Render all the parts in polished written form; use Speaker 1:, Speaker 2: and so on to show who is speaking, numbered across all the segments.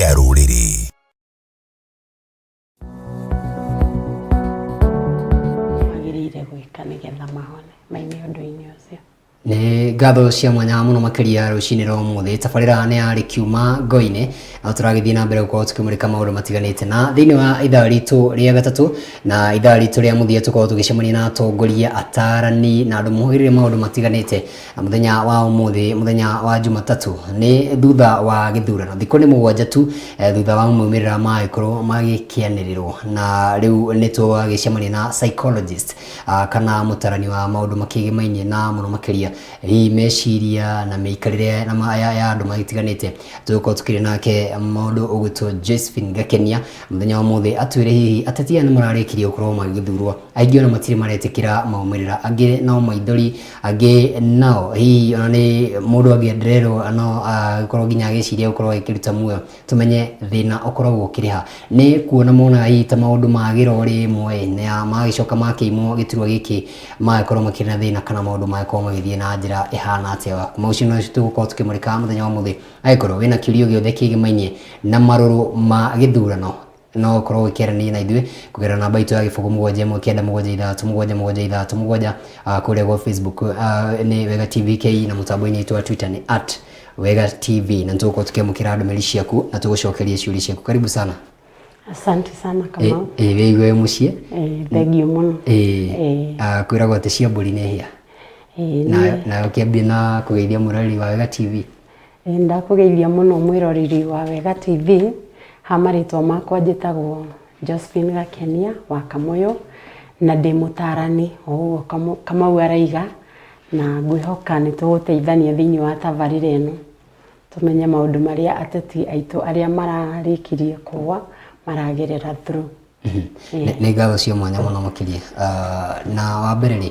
Speaker 1: Kĩa rũrĩrĩ.
Speaker 2: Magĩrĩire gwĩka nĩgetha mahone maime ũndũ-inĩ ũcio.
Speaker 3: Nĩ ngatho cia mwanya mũno makĩria rũcinĩ rwa ũmũthĩ. Tabarĩra nĩ ya Rĩkiuma Ngo-inĩ na tũragĩthiĩ na mbere gũkorwo tũkĩmũrĩka maũndũ matiganĩte na thĩinĩ wa ithaa ritũ rĩa gatatũ na ithaa ritũ rĩa mũthia tũkorwo tũgĩcemania na atongoria, atarani na andũ mohĩgĩrĩire maũndũ matiganĩte. Na mũthenya wa ũmũthĩ mũthenya wa Jumatatũ nĩ thutha wa gĩthurano thikũ nĩ 7 tu thutha wa maumĩrĩra magĩkorwo magĩkĩanĩrĩrwo na rĩu nĩ twagĩcemania na psychologist kana mũtarani wa maũndũ makĩgĩmainie na mũno makĩria hihi meciria na mĩikarĩre na ya andũ magĩtiganĩte. Tũgũkorwo tũkĩria nake maũndũ ũgwĩtwo Josephine Gakenia mũthenya wa ũmũthĩ atwĩre hihi ateti aya nĩ mararĩkirie gũkorwo magĩthurwo aingĩ ona matirĩ maretĩkĩra maumĩrĩra angĩ no maithori angĩ nao hihi ona nĩ mũndũ angĩendererwo no agĩkorwo nginya agĩciria gũkorwo agĩkĩruta muoyo. Tũmenye thĩna ũkoragwo ũkĩrĩ ha nĩ kuona monaga hihi ta maũndũ magĩra o rĩmwe na magĩcoka makĩimwo gĩturwa gĩkĩ magĩkorwo makĩrĩ na thĩna kana maũndũ magĩkorwo magĩthiĩ na njĩra ĩhana atĩa. Maũcio no tũgũkorwo tũkĩmũrĩka mũthenya wa ũmũthĩ. Angĩkorwo wĩna kĩũria o gĩothe kĩgĩmainie na marũrũ ma gĩthurano no ũkorwo ũkĩaranĩria na ithuĩ kũgerera namba itũ ya 0 7 1 9 7 6 7 7 6 7 kũrĩa gwa Facebook nĩ Wega TV KE na mũtambo-inĩ witũ wa Twitter nĩ at Wega TV na nĩtũgũkorwo tũkĩamũkĩra ndũmĩrĩri ciaku na tũgũcokerie ciũria ciaku. Karibu sana.
Speaker 2: Asante sana Kamau.
Speaker 3: Ĩ wĩigue wĩ mũciĩ.
Speaker 2: Thengiũ mũno.
Speaker 3: Kwĩragwo atĩ cia mbũri nĩ hĩa. Nawe ũkĩambie na kũgeithia mwĩroreri wa Wega TV.
Speaker 2: Ndakũgeithia mũno mwĩroreri wa Wega TV. Ha marĩtwa makwa njĩtagwo Josephine Gakenia wa Kamũyũ na ndĩ mũtarani o ũguo Kamau araiga na ngwĩhoka nĩ tũgũteithania thĩinĩ wa tabarĩra ĩno tũmenye maũndũ marĩa ateti aitũ arĩa mararĩkirie kũgwa maragerera through.
Speaker 3: Nĩ ngatho cia mwanya mũno makĩria. Na wa mbere rĩ,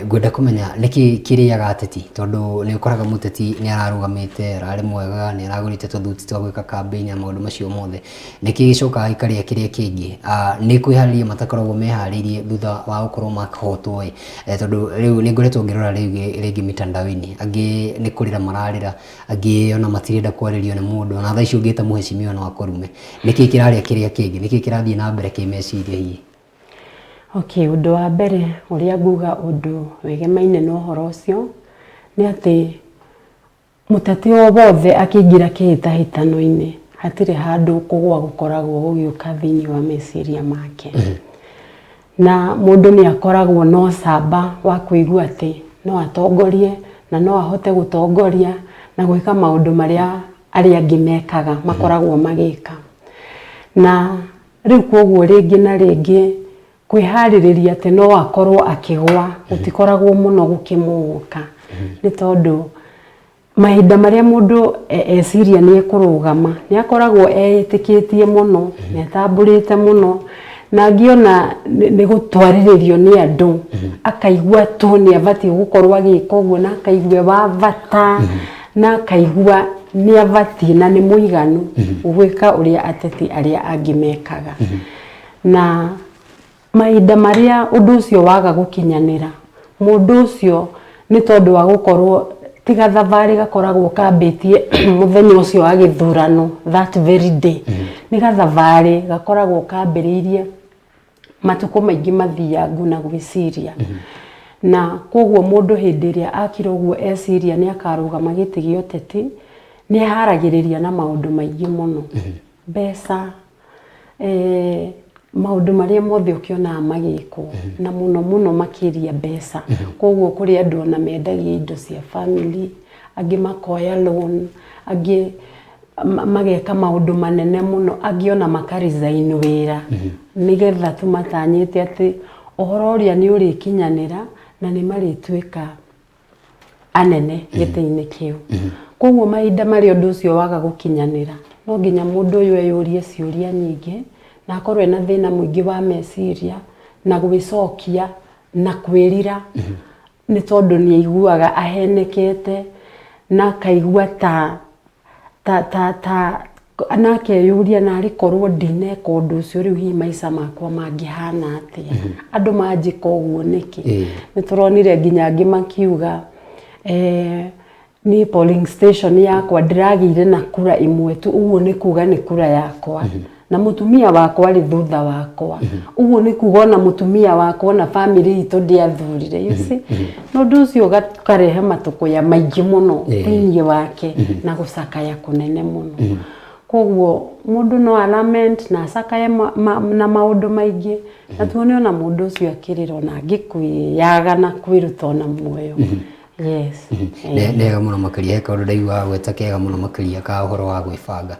Speaker 3: ngwenda kũmenya nĩkĩ kĩrĩaga ateti tondũ nĩ ũkoraga mũteti nĩ ararũgamĩte, ararĩ mwega, nĩ aragũrĩte tũthuti twa gwĩka campaign na maũndũ macio mothe. Nĩkĩ gĩcokaga gĩkarĩa kĩrĩa kĩngĩ? Nĩ kwĩharĩria matakoragwo meharĩirie thutha wa gũkorwo makĩhotwo ĩ, tondũ rĩu nĩ ngoretwo ngĩrora rĩu rĩngĩ mitandao-inĩ, angĩ nĩ kũrĩra mararĩra, angĩ ona matirenda kwarĩrio nĩ mũndũ, ona thaa ici ũngĩta mũhecimiwa no akũrume. Nĩkĩ kĩrarĩa kĩrĩa kĩngĩ? Nĩkĩ kĩrathiĩ na mbere kĩmeciria hihi?
Speaker 2: Okay, ũndũ wa mbere ũrĩa nguga ũndũ wĩgemaine na ũhoro ũcio nĩ atĩ mũteti o wothe akĩingĩra kĩhĩtahĩtano-inĩ hatirĩ handũ kũgũa gũkoragwo gũgĩũka thĩinĩ wa meciria make. Na mũndũ nĩ akoragwo na ũcamba wa kũigua atĩ no atongorie na no ahote gũtongoria na gwĩka maũndũ marĩa arĩa angĩ mekaga makoragwo magĩka. Na rĩu koguo rĩngĩ na rĩngĩ kwĩharĩrĩria atĩ no akorwo akĩgwa gũtikoragwo mũno gũkĩmũka nĩ tondũ mahinda marĩa mũndũ eciria nĩ ekũrũgama nĩ akoragwo eĩtĩkĩtie mũno, nĩ atambũrĩte mũno na angĩ ona nĩ gũtwarĩrĩrio nĩ andũ akaigua tu nĩ abatiĩ gũkorwo agĩka ũguo na akaigua e wa bata na akaigua nĩ abatiĩ na nĩ mũiganu gwĩka ũrĩa ateti arĩa angĩ mekaga. Na mahinda marĩa ũndũ ũcio waga gũkinyanĩra, mũndũ ũcio nĩ tondũ wa gũkorwo ti gathabarĩ gakoragwo kambĩtie mũthenya ũcio wa gĩthurano that very day, nĩ gathabarĩ gakoragwo kambĩrĩirie matukũ maingĩ mathiangu na gwĩciria. Na koguo mũndũ hĩndĩ ĩrĩa akira ũguo eciria nĩ akarũgama gĩtĩ gĩa ũteti, nĩ eharagĩrĩria na maũndũ maingĩ mũno. Mbeca, maũndũ marĩa mothe ũkĩonaga magĩkwo na mũno mũno makĩria mbeca. Koguo kũrĩ andũ ona mendagia indo cia family, angĩ makoya loan, angĩ mageka maũndũ manene mũno, angĩ ona maka resign wĩra nĩgetha tu matanyĩte atĩ ũhoro ũrĩa nĩ ũrĩkinyanĩra na nĩ marĩtuĩka anene gĩtĩ-inĩ kĩu. Koguo mahinda marĩa ũndũ ũcio waga gũkinyanĩra, no nginya mũndũ ũyũ eyũrie ciũria nyingĩ na akorwo ena thĩna mũingĩ wa meciria na gwĩcokia na kwĩrira nĩ tondũ nĩ aiguaga ahenekete na akaigua ta ta ta ta na akeyũria narĩ korwo ndineka ũndũ ũcio rĩu hihi maica makwa mangĩhana atĩa, andũ manjĩka ũguo nĩkĩ? Nĩ tũronire nginya angĩ makiuga. Niĩ polling station yakwa ndĩragĩire na kura ĩmwe tu, ũguo nĩ kuga nĩ kura yakwa. Na mũtumia wakwa arĩ thutha wakwa. Ũguo nĩ kuga ona mũtumia wakwa ona bamĩrĩ itũ ndĩathurire, you see. Na ũndũ ũcio ũkarehe matũkũya maingĩ mũno thĩinĩ wake na gũcakaya kũnene mũno. Koguo mũndũ no a lament na acakaye na maũndũ maingĩ, na tuone ona mũndũ ũcio akĩrĩra ona angĩkwĩyaga na kwĩruta ona muoyo. Yes.
Speaker 3: Nĩ wega mũno makĩria, he kaũndũ ndaigua wagweta kega mũno makĩria ka ũhoro wa gwĩbanga.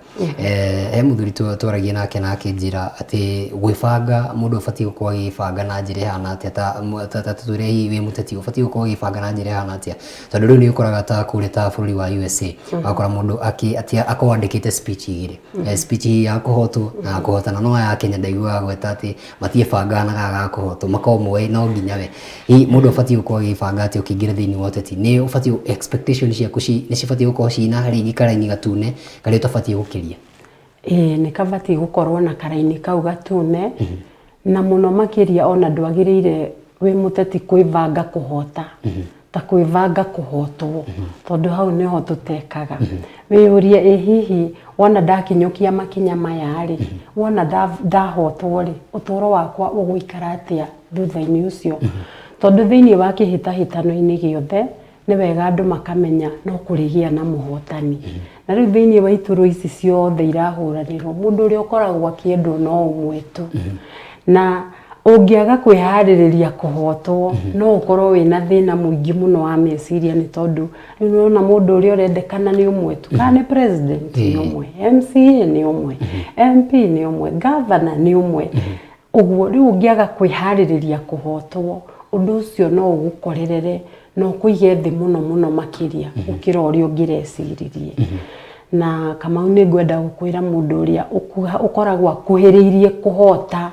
Speaker 3: He mũthuri twaragia nake na akĩnjĩra atĩ gwĩbanga mũndũ abatiĩ gũkorwo agĩĩbanga na njĩra ĩhana atĩa, ta tũtwĩre hihi wĩ mũteti ũbatiĩ gũkorwo ũgĩĩbanga na njĩra ĩhana atĩa, tondũ rĩu nĩ ũkoraga ta kũrĩa ta bũrũri wa USA, ũgakora mũndũ atĩ akorwo andĩkĩte speech igĩrĩ, speech ya kũhotwo na ya kũhotana, no aya a Kenya ndaiguaga agweta atĩ matiĩbangaga na gaka ga kũhotwo, makoragwo moĩ no nginya we. Hihi mũndũ abatiĩ gũkorwo agĩĩbanga atĩa ũkĩingĩra thĩinĩ wa ũteti? Nĩ ũbatiĩ expectation ciaku nĩ cibatiĩ gũkorwo ciĩna rĩngĩ karaini gatune karĩa ũtabatiĩ gũkĩria?
Speaker 2: Ĩĩ nĩ kabatiĩ gũkorwo na karaini kau gatune, na mũno makĩria ona ndwagĩrĩire wĩ mũteti kwĩbanga kũhota, ta kwĩbanga kũhotwo, tondũ hau nĩho tũtekaga. Wĩyũrie ĩ hihi wona ndakinyũkia makinya maya rĩ, wona ndahotwo rĩ, ũtũro wakwa ũgũikara atĩa thutha-inĩ ũcio? Tondũ thĩiniĩ wa kĩhĩtahĩtano-inĩ gĩothe, nĩ wega andũ makamenya no kũrĩgĩa na mũhotani. Na rĩu thĩiniĩ wa iturwa ici ciothe irahũranĩrwo, mũndũ ũrĩa ũkoragwo akĩendwo no ũmwe tu. Na ũngĩaga kwĩharĩrĩria kũhotwo, no ũkorwo wĩna thĩna mũingĩ mũno wa meciria nĩ tondũ rĩu nĩũrona mũndũ ũrĩa ũrendekana nĩ ũmwe tu. Kana nĩ president nĩ ũmwe, MCA nĩ ũmwe, MP nĩ ũmwe, governor nĩ ũmwe. Ũguo rĩu ũngĩaga kwĩharĩrĩria kũhotwo, ũndũ ũcio no ũgũkorerere na ũkũige thĩ mũno mũno makĩria gũkĩra ũrĩa ũngĩreciririe. Na Kamau nĩ ngwenda gũkwĩra mũndũ ũrĩa ũkoragwo akuhĩrĩirie kũhota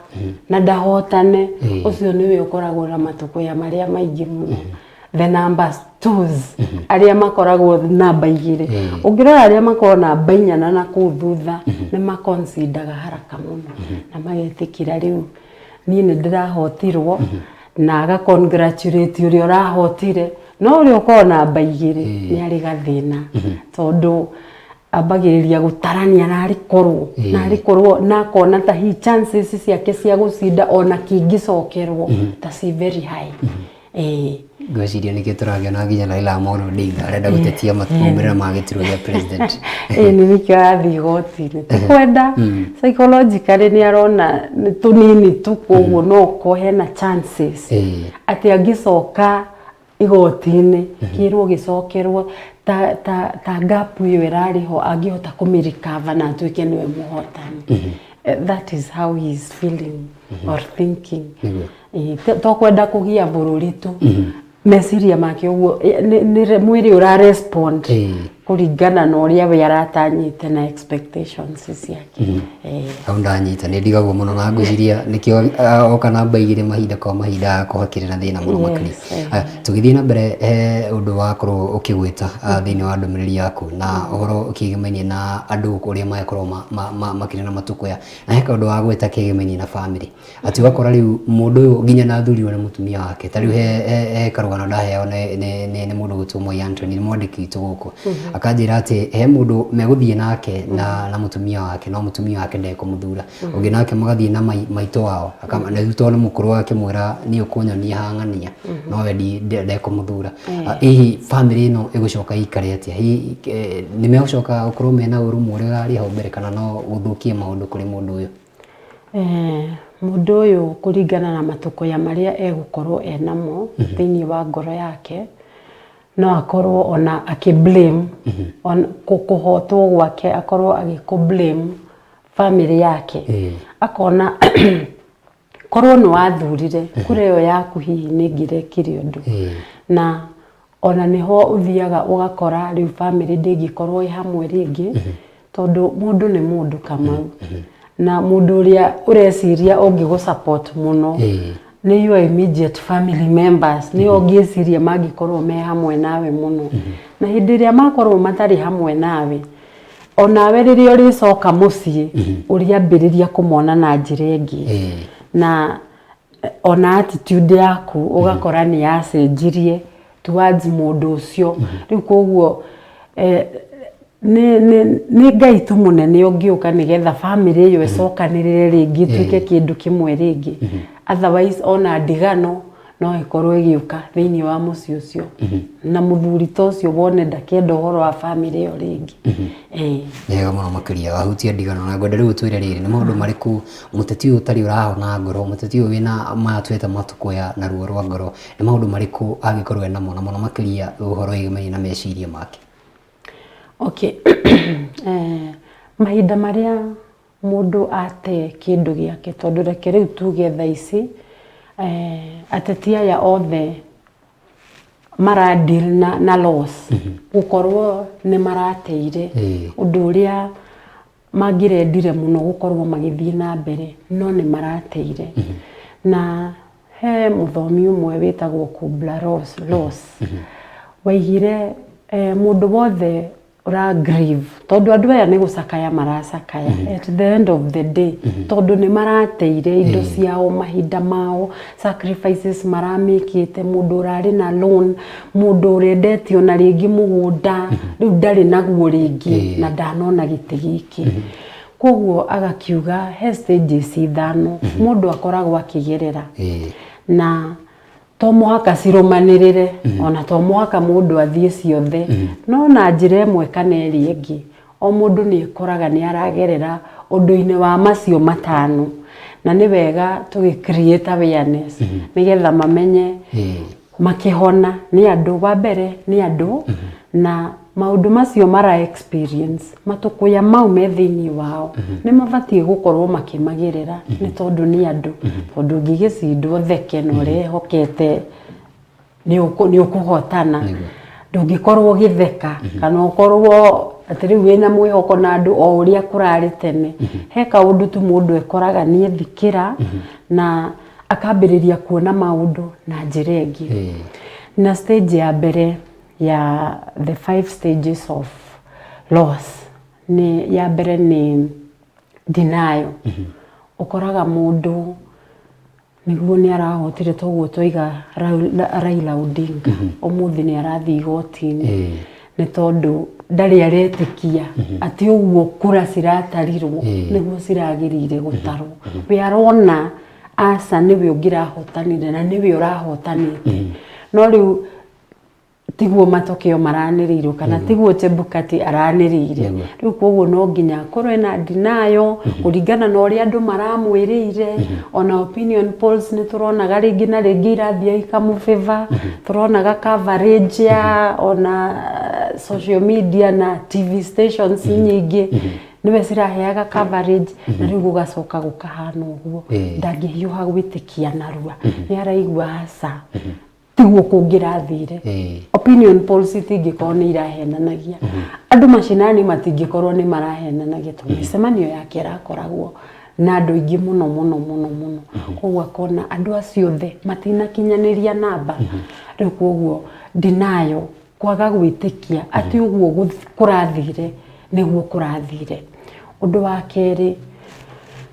Speaker 2: na ndahotane, ũcio nĩwe ũkoragwo na matũkũya marĩa maingĩ mũno. The number twos, arĩa makoragwo namba igĩrĩ. Ũngĩrora arĩa makoragwo namba inya na nakũu thutha, nĩ maconsidaga haraka mũno na magetĩkĩra rĩu niĩ nĩ ndĩrahotirwo, na aga congratulate ũrĩa ũrahotire, no ũrĩa ũkoragwo namba igĩrĩ nĩ arĩ gathĩna, tondũ ambagĩrĩria gũtarania narĩ korwo, narĩ korwo, na akona ta hihi chances ciake cia gũcinda ona kĩngĩcokerwo ta ci very high.
Speaker 3: Ngwĩciria nĩkĩo tũrakĩona nginya Raila Amolo Odinga arenda gũtetia maumĩrĩra ma gĩturwa gĩa president.
Speaker 2: Ĩĩ nĩ nĩkĩo arathiĩ igoti-inĩ, ti kwenda, psychologically nĩ arona nĩ tũnini tu koguo no okorwo hena chances atĩ angĩcoka igoti-inĩ kĩrwo gĩcokerwo ta ta ta gap ĩyo ĩrarĩ ho angĩhota kũmĩ recover na atuĩke nĩwe mũhotani. That is how he is feeling or thinking. Ĩĩ, to kwenda kũgia bũrũri tu, meciria make ũguo nĩ mwĩrĩ ũra respond kũringana na ũrĩa we aratanyĩte na expectations ciake.
Speaker 3: Hau ndanyita nĩ ndigagwo mũno na ngwĩciria nĩkĩo oka namba igĩrĩ mahinda kwa mahinda agakorwo akĩrĩ na thĩna mũno makĩria. Tũgĩthiĩ na mbere, he ũndũ wakorwo ũkĩgwĩta thĩinĩ wa ndũmĩrĩri yaku na ũhoro ũkĩgemainie na andũ ũrĩa magĩkorwo makĩrĩ na matũkũya, na he kaũndũ wagweta kegemainie na bamĩrĩ, atĩ ũgakora rĩu mũndũ ũyũ nginya na athurirwo nĩ mũtumia wake. Ta rĩu he karũgano ndaheo nĩ mũndũ ũgwĩtwo Moi Anthony, nĩ mwandĩki witũ gũkũ, akanjĩra atĩ he mũndũ megũthiĩ nake na mũtumia wake, no mũtumia wake ndekũmũthura. Ũngĩ nake magathiĩ na maitũ wao, na rĩu tondũ nĩ mũkũrũ agakĩmwĩra niĩ ũkũnyonia hang'ania, no we ndekũmũthura. Hihi bamĩrĩ ĩno ĩgũcoka ĩikare atĩa? Hihi nĩ megũcoka gũkorwo mena ũrũmwe ũrĩa ũrarĩ hau mbere kana no gũthũkie maũndũ kũrĩ mũndũ ũyũ?
Speaker 2: Mũndũ ũyũ kũringana na matũkũya marĩa egũkorwo enamo thĩiniĩ wa ngoro yake, no akorwo ona akĩ blame kũhotwo gwake akorwo agĩkũ blame bamĩrĩ yake. Akona korwo nĩ wathurire kura ĩyo yaku hihi nĩ ĩngĩrekire ũndũ. Na ona nĩho ũthiaga ũgakora rĩu bamĩrĩ ndĩngĩkorwo ĩ hamwe rĩngĩ, tondũ mũndũ nĩ mũndũ Kamau. Na mũndũ ũrĩa ũreciria ũngĩgũ support mũno nĩ your immediate family members, nĩo ũngĩciria mangĩkorwo me hamwe nawe mũno. Na hĩndĩ ĩrĩa makorwo matarĩ hamwe nawe, onawe rĩrĩa ũrĩcoka mũciĩ, ũrĩambĩrĩria kũmona na njĩra ĩngĩ. Na ona attitude yaku ũgakora nĩ yacenjirie, Towards mũndũ ũcio. Rĩu koguo nĩ Ngai tu mũnene ũngĩũka nĩgetha bamĩrĩ ĩyo ĩcokanĩrĩre rĩngĩ, ĩtuĩke kĩndũ kĩmwe rĩngĩ. Otherwise ona ndigano no ĩkorwo ĩgĩũka thĩinĩ wa mũciĩ ũcio, na mũthuri ta ũcio wone ndakenda ũhoro wa bamĩrĩ ĩyo rĩngĩ.
Speaker 3: Nĩ wega mũno makĩria wahutia ndigano, na ngwenda rĩu ũtwĩre rĩrĩ, nĩ maũndũ marĩkũ mũteti ũyũ ũtarĩ ũrahona ngoro, mũteti ũyũ wĩna maya tweta matũkũya na ruo rwa ngoro, nĩ maũndũ marĩkũ angĩkorwo enamo, na mũno makĩria ũhoro wĩgiĩ na meciria make?
Speaker 2: Okay. Mahinda marĩa mũndũ ate kĩndũ gĩake, tondũ reke rĩu tuge thaa ici ateti aya othe mara deal na loss, gũkorwo nĩ marateire ũndũ ũrĩa mangĩrendire mũno gũkorwo magĩthiĩ na mbere, no nĩ marateire. Na he mũthomi ũmwe wĩtagwo Kubler-Ross waigire mũndũ wothe ũra grieve, tondũ andũ aya nĩ gũcakaya maracakaya at the end of the day, tondũ nĩ marateire indo ciao, mahinda mao, sacrifices maramĩkĩte, mũndũ ũrarĩ na loan, mũndũ ũrendetio na rĩngĩ mũgũnda rĩu ndarĩ naguo rĩngĩ na ndanona gĩtĩ gĩkĩ. Koguo agakiuga he stages ithano mũndũ akoragwo akĩgerera, na to mũhaka cirũmanĩrĩre, ona to mũhaka mũndũ athiĩ ciothe, no na njĩra ĩmwe kana ĩrĩa ĩngĩ o mũndũ nĩ ekoraga nĩ aragerera ũndũ-inĩ wa macio matano, na nĩ wega tũgĩ create awareness nĩgetha mamenye makĩhona nĩ andũ. Wa mbere nĩ andũ na maũndũ macio mara experience, matũkũya mau me thĩinĩ wao, nĩ mabatiĩ gũkorwo makĩmagerera, nĩ tondũ nĩ andũ. Tondũ ũngĩgĩcindwo theke na ũrehokete nĩ ũkũhotana, ndũngĩkorwo ũgĩtheka kana ũkorwo atĩ rĩu wĩna mwĩhoko na andũ o ũrĩa kũrarĩ tene. He kaũndũ tu mũndũ ekoraga nĩ ethikĩra na akambĩrĩria kuona maũndũ na njĩra ĩngĩ. Na stage ya mbere ya the five stages of loss nĩ, ya mbere nĩ denial. Ũkoraga mũndũ nĩguo nĩ arahotire, toguo twaiga Raila Odinga ũmũthĩ nĩ arathiĩ igoti-inĩ, nĩ tondũ ndarĩ aretĩkia atĩ ũguo kura ciratarirwo nĩguo ciragĩrĩire gũtarwo. We arona aca, nĩwe ũngĩrahotanire na nĩwe ũrahotanĩte, no rĩu tiguo matokeo maranĩrĩirwo kana tiguo Chebukati aranĩrĩire. Rĩu koguo no nginya akorwo ena denial kũringana na ũrĩa andũ maramwĩrĩire. Ona opinion polls nĩ tũronaga rĩngĩ na rĩngĩ irathiĩ ikamũ-favor, tũronaga coverage ya ona social media na TV stations nyingĩ nĩwe ciraheaga coverage, na rĩu gũgacoka gũkahana ũguo. Ndangĩhiũha gwĩtĩkia narua, nĩ araigua aca, tiguo kũngĩrathire. Opinion polls itingĩkorwo nĩ irahenanagia andũ macinani, matingĩkorwo nĩ marahenanagia, tondũ mĩcemanio yake ĩrakoragwo na andũ aingĩ mũno mũno mũno mũno. Koguo akona andũ acio othe matinakinyanĩria namba. Rĩu koguo denial, kwaga gwĩtĩkia atĩ ũguo kũrathire nĩguo kũrathire. Ũndũ wa kerĩ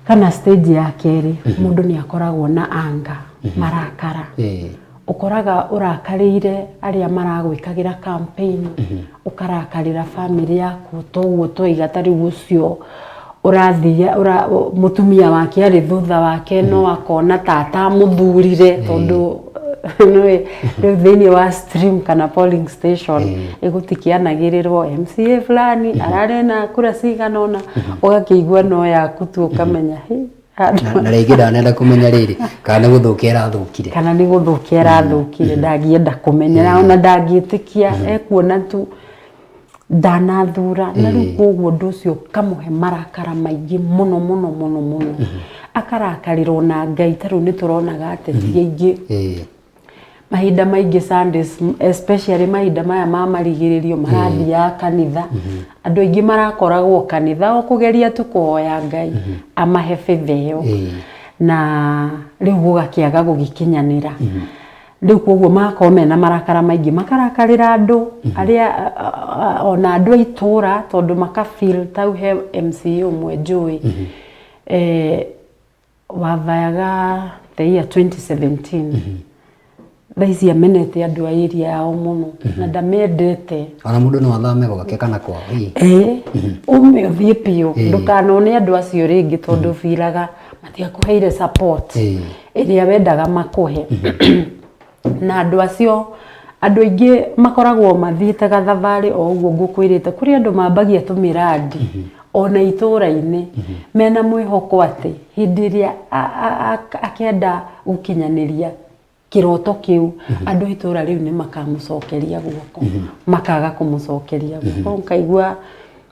Speaker 2: kana stage ya kerĩ, mũndũ nĩ akoragwo na anga, marakara. Ũkoraga ũrakarĩire arĩa maragwĩkagĩra campaign, ũkarakarĩra family yaku, toguo twaiga ta rĩu ũcio ũrathiĩ mũtumia wake arĩ thutha wake, no akona ta atamũthurire, tondũ nĩũĩ rĩu thĩinĩ wa stream kana polling station ĩgũtikĩanagĩrĩrwo MCA fulani ararĩ na kura cigana ũna, ũgakĩigua no yaku tu, ũkamenya hĩ.
Speaker 3: Na rĩngĩ ndanenda kũmenya rĩrĩ kana nĩ gũthũkia ĩrathũkire.
Speaker 2: Kana nĩ gũthũkia ĩrathũkire, ndangĩenda kũmenya na ona ndangĩtĩkia, ekuona tu ndanathura. Na rĩu koguo ũndũ ũcio ũkamũhe marakara maingĩ mũno mũno mũno mũno, akarakarĩrwo na Ngai. Ta rĩu nĩ tũronaga ateti aingĩ mahinda maingĩ Sundays, especially mahinda maya ma marigĩrĩrio, marathiaga kanitha. Andũ aingĩ marakoragwo kanitha o kũgeria tu kũhoya Ngai amahe favor ĩyo, na rĩu gũgakĩaga gũgĩkinyanĩra. Rĩu koguo magakorwo mena marakara maingĩ, makarakarĩra andũ arĩa ona andũ a itũra, tondũ maka feel tau he MCA ũmwe njũĩ wavayaga the year 2017. Thaa ici amenete andũ a area yao mũno na ndamendete.
Speaker 3: Ona mũndũ no athame gwake kana kwao hihi?
Speaker 2: Ĩĩ, ume ũthiĩ biũ, ndũkanone andũ acio rĩngĩ tondũ biraga matiakũheire support ĩrĩa wendaga makũhe. Na andũ acio, andũ aingĩ makoragwo mathiĩte gathabarĩ o ũguo ngũkwĩrĩte, kũrĩ andũ mambagia tũmĩrandi ona itũra-inĩ mena mwĩhoko atĩ hĩndĩ ĩrĩa akenda gũkinyanĩria kĩroto kĩu, andũ a itũra rĩu nĩ makamũcokeria guoko, makaga kũmũcokeria guoko, ũkaigua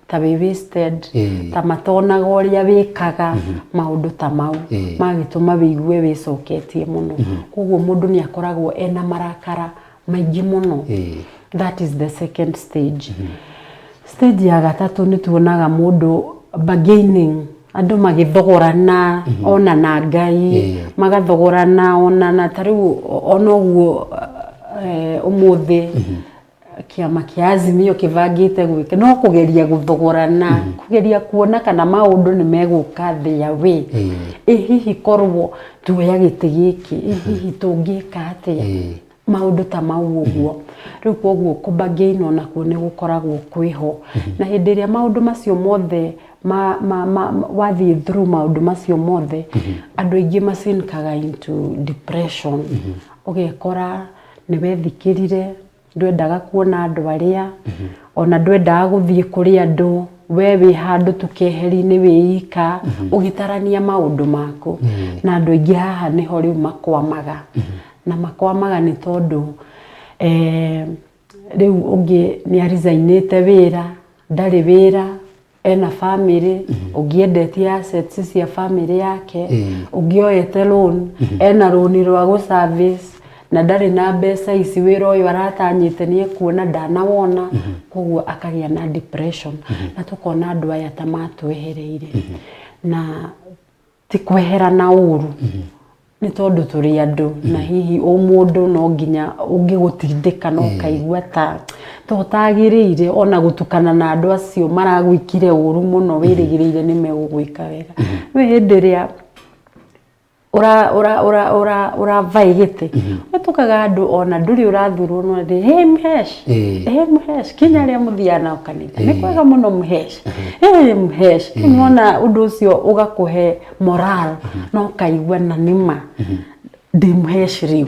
Speaker 2: ta wĩ wasted, ta matonaga ũrĩa wĩkaga, maũndũ ta mau magĩtũma wĩigue wĩcoketie mũno. Koguo mũndũ nĩ akoragwo ena marakara maingĩ mũno. That is the second stage. Stage ya gatatũ nĩ tuonaga mũndũ bargaining, andũ magĩthogorana ona na Ngai, magathogorana ona na ta rĩu ona ũguo ũmũthĩ kĩama kĩa Azimio kĩbangĩte gwĩka no kũgeria gũthogorana, kũgeria kuona kana maũndũ nĩ megũka their way. Ĩ hihi korwo tuoya gĩtĩ gĩkĩ, ĩ hihi tũngĩka atĩa? Maũndũ ta mau ũguo. Rĩu koguo kũ bargain onakuo nĩ gũkoragwo kwĩho. Na hĩndĩ ĩrĩa maũndũ macio mothe wathiĩ through maũndũ macio mothe, andũ aingĩ masinkaga into depression. Ũgekora nĩ wethikĩrire, ndwendaga kuona andũ arĩa, ona ndwendaga gũthiĩ kũrĩ andũ, we wĩ handũ tu keheri-inĩ wĩ ika, ũgĩtarania maũndũ maku. Na andũ aingĩ haha nĩho rĩu makwamaga. Na makwamaga nĩ tondũ rĩu ũngĩ nĩ aricainĩte wĩra, ndarĩ wĩra, ena bamĩrĩ, ũngĩ endetie assets cia bamĩrĩ yake, ũngĩ oete loan, ena rũni rwa gũ service na ndarĩ na mbeca ici, wĩra ũyũ aratanyĩte nĩ ekuona ndanawona, koguo akagĩa na depression. Na tũkona andũ aya ta matwehereire. Na ti kwehera na ũru, nĩ tondũ tũrĩ andũ na hihi ũmũndũ no nginya ũngĩgũtindĩka na ũkaigua ta ũtagĩrĩire ona gũtukana na andũ acio maragwĩkire ũru mũno wĩrĩgĩrĩire nĩ megũgwĩka wega. Rĩu hĩndĩ ĩrĩa ũravaĩ gĩtĩ, ũtukaga andũ ona ndũrĩ ũrathurwo no nĩ hey Mhesh, hey Mhesh, kinya arĩa mũthiaga nao kanitha nĩ kwega mũno Mhesh, hey Mhesh. Rĩu wona ũndũ ũcio ũgakũhe moral na ũkaigua na nĩma ndĩ Mhesh rĩu.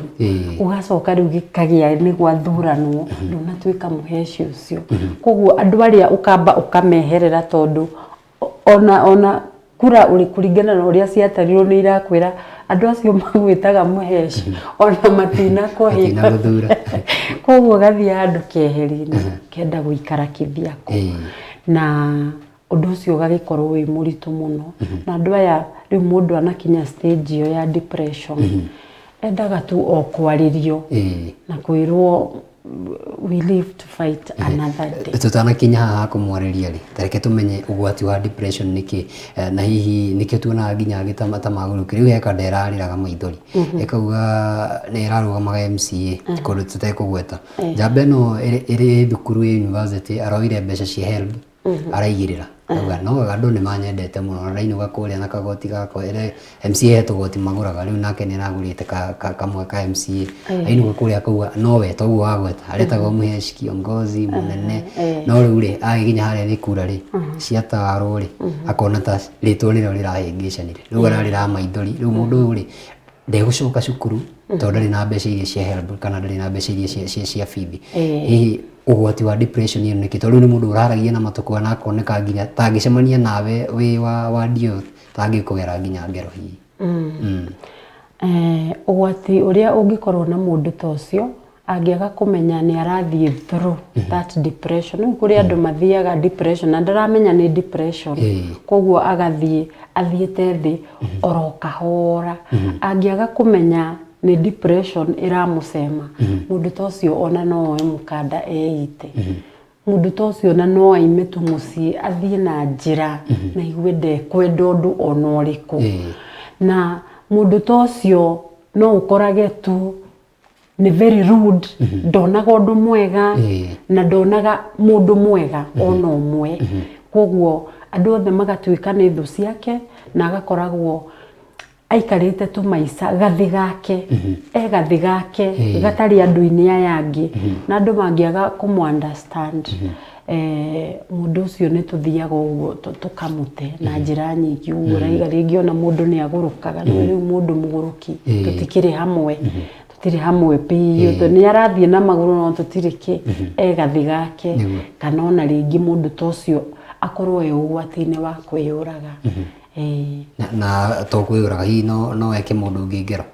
Speaker 2: Ũgacoka rĩu gĩkagĩa nĩ gwathuranwo ndũnatuĩka Mhesh ũcio. Koguo andũ arĩa ũkamba ũkameherera tondũ ona kura ũrĩ kũringana na ũrĩa ciatarirwo nĩ irakwĩra andũ acio magwĩtaga Mhesh ona matinakũhĩa.
Speaker 3: Matinagũthura.
Speaker 2: Koguo ũgathiĩ handũ keheri-inĩ ũkenda gũikara kĩbiako. Na ũndũ ũcio ũgagĩkorwo wĩ mũritũ mũno. Na andũ aya rĩu mũndũ anakinya stage ĩyo ya depression, endaga tu o kwarĩrio na kwĩrwo we live to fight another day.
Speaker 3: Tũtanakinya haha ha kũmwarĩria rĩ, ta reke tũmenye ũgwati wa depression nĩ kĩ, na hihi nĩkĩo tuonaga nginya angĩ ta magũrũki. Rĩu he kanda ĩrarĩraga maithori, ĩkauga nĩ ĩrarũgamaga MCA kũndũ tũtekũgweta. Njamba ĩno ĩrĩ thukuru ĩ university aroire mbeca cia HELB araigĩrĩra. Auga no wega andũ nĩ manyendete mũno na ndainũka kũrĩa na kagoti gakwa ĩrĩa MCA he tũgoti magũraga rĩu nake nĩ aragũrĩte kamwe ka MCA. Ainũka kũrĩa akauga nowe toguo wagweta aretagwo Mhesh kiongozi mũnene, no rĩu rĩ agĩkinya harĩa nĩ kura rĩ ciatarwo rĩ akona ta rĩtwa nĩrĩo rĩrahĩngĩcanire, rĩu ararĩra maithori. Rĩu mũndũ ũyũ rĩ ndegũcoka cukuru tondũ ndarĩ na mbeca iria cia HELB kana ndarĩ na mbeca iria cia bithi. Hihi ũgwati wa depression ĩno nĩkĩ? Tondũ rĩu nĩ mũndũ ũraragia na matũkũya na akoneka nginya ta angĩcemania nawe wĩ wa wadi ĩyo ta angĩkũgera nginya ngero hihi.
Speaker 2: Ũgwati ũrĩa ũngĩkorwo na mũndũ ta ũcio angĩaga kũmenya nĩ arathiĩ through that depression. Rĩu kũrĩ andũ mathiaga depression na ndaramenya nĩ depression, koguo agathiĩ athiĩte thĩ oro kahora. Angĩaga kũmenya nĩ depression ĩramũcema, mũndũ ta ũcio ona no oe mũkanda eite. Mũndũ ta ũcio ona no aime tu mũciĩ athiĩ na njĩra na aigue ndekwenda ũndũ ona ũrĩkũ. Na mũndũ ta ũcio no ũkorage tu nĩ very rude, ndonaga ũndũ mwega na ndonaga mũndũ mwega ona ũmwe. Koguo andũ othe magatuĩka nĩ thũ ciake na agakoragwo Aikarĩte tũmaica gathĩ gake, e gathĩ gake gatarĩ andũ-inĩ aya angĩ, na andũ mangĩaga kũmũ understand, mũndũ ũcio nĩ tũthiaga ũguo tũkamũte na njĩra nyingĩ ũguo ũraiga rĩngĩ ona mũndũ nĩ agũrũkaga, nĩ rĩu mũndũ mũgũrũki tũtikĩrĩ hamwe, tũtirĩ hamwe biũ, nĩ arathiĩ na magũrũ no tũtirĩ kĩ, e gathĩ gake, kana ona rĩngĩ mũndũ ta ũcio akorwo e ũgwati-inĩ wa kwĩyũraga.
Speaker 3: Na to kwĩyũraga, hihi no eke mũndũ ũngĩ ngero?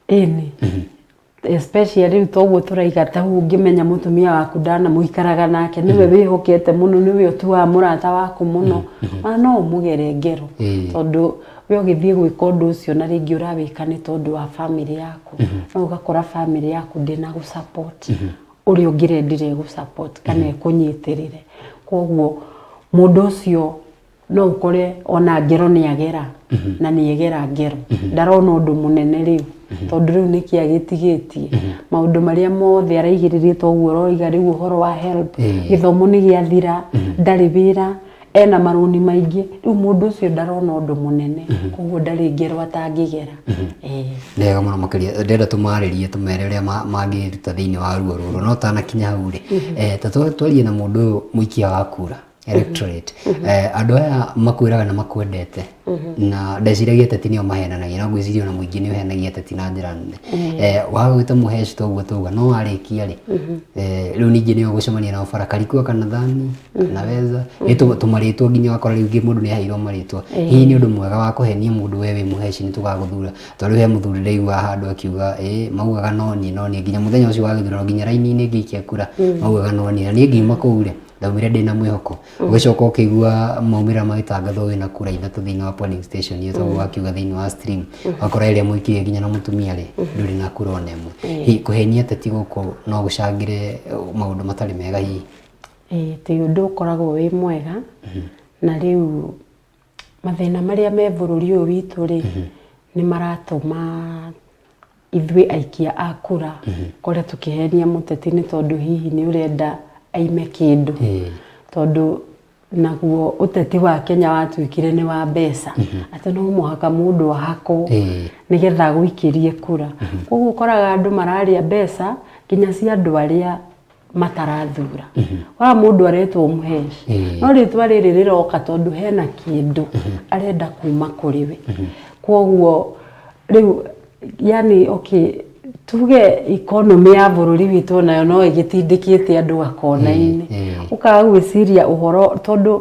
Speaker 2: Ĩni, especially rĩu toguo tũraiga, ta ũngĩmenya mũtumia waku ndanamũikaraga nake, nĩwe wĩhokete mũno, nĩwe ũtuaga mũrata waku mũno, ona no ũmũgere ngero, tondũ we ũgĩthiĩ gwĩka ũndũ ũcio na rĩngĩ ũrawĩka nĩ tondũ wa bamĩrĩ yaku, no ũgakora bamĩrĩ yaku ndĩna gũ support ũrĩa ũngĩrendire gũ support kana ĩkũnyitĩrĩre. Koguo mũndũ ũcio no ũkore ona ngero nĩ agera, na nĩ egera ngero ndarona ũndũ mũnene rĩu, tondũ rĩu nĩkĩ agĩtigĩtie maũndũ marĩa mothe araigĩrĩrie, toguo ũroiga rĩu ũhoro wa help, gĩthomo nĩ gĩathira, ndarĩ wĩra, ena marũni maingĩ, rĩu mũndũ ũcio ndarona ũndũ mũnene, koguo ndarĩ ngero atangĩgera.
Speaker 3: Nĩ wega mũno makĩria. Ndĩrenda tũmarĩrie, tũmere ũrĩa mangĩruta thĩinĩ wa ruo rũrũ, no tanakinya hau rĩ, ta twarie na mũndũ ũyũ mũikia wa kura, electorate. Andũ aya makwĩraga na makwendete, na ndeciragia ateti nĩo mahenanagia, no ngwĩciria ona mũingĩ nĩ ũhenagia ateti na njĩra nene. Wagwĩta mũheci toguo tauga, no warĩkia rĩ, rĩu ningĩ nĩo ũgũcemania nao bara karikua kana thani kana weza nĩ tũmarĩtwa, nginya wakora rĩu mũndũ nĩ aheirwo marĩtwa. Hihi nĩ ũndũ mwega wa kũhenia mũndũ, we wĩ mũheci, nĩ tũgagũthura? Tondũ rĩu he mũthuri ndĩraigua handũ akiuga ĩ maugaga no niĩ, no niĩ, nginya mũthenya ũcio wa gĩthurano, nginya raini-inĩ ngĩikia kura maugaga no niĩ, na niĩ ngiuma kũu rĩ, ndaumire ndĩna mwĩhoko. Ũgĩcoka ũkĩigua maumĩrĩra magĩtangathwo wĩna kura 3 thĩinĩ wa polling station iyo, toguo wakiuga thĩinĩ wa stream, wakora ĩrĩa mũikirie nginya na mũtumia rĩ, ndũrĩ na kura ona ĩmwe. Hihi kũhenia ateti gũkũ no gũcangĩre maũndũ matarĩ mega hihi?
Speaker 2: Ĩĩ, ti ũndũ ũkoragwo wĩ mwega, na rĩu mathĩna marĩa me bũrũri ũyũ witũ rĩ, nĩ maratũma ithuĩ aikia a kura kore tũkĩhenia mũteti, nĩ tondũ hihi nĩ ũrenda aime kĩndũ, tondũ naguo ũteti wa Kenya watuĩkire nĩ wa mbeca, atĩ no mũhaka mũndũ ahakwo nĩgetha agũikĩrie kura. Koguo ũkoraga andũ mararĩa mbeca nginya cia andũ arĩa matarathura. Wa mũndũ aretwo mũheci, no rĩtwa rĩrĩ rĩroka tondũ hena kĩndũ arenda kuma kũrĩ we. Koguo rĩu yani okay, tuge economy ya bũrũri witũ nayo no ĩgĩtindĩkĩte andũ gakona-inĩ, ũkaga gwĩciria ũhoro, tondũ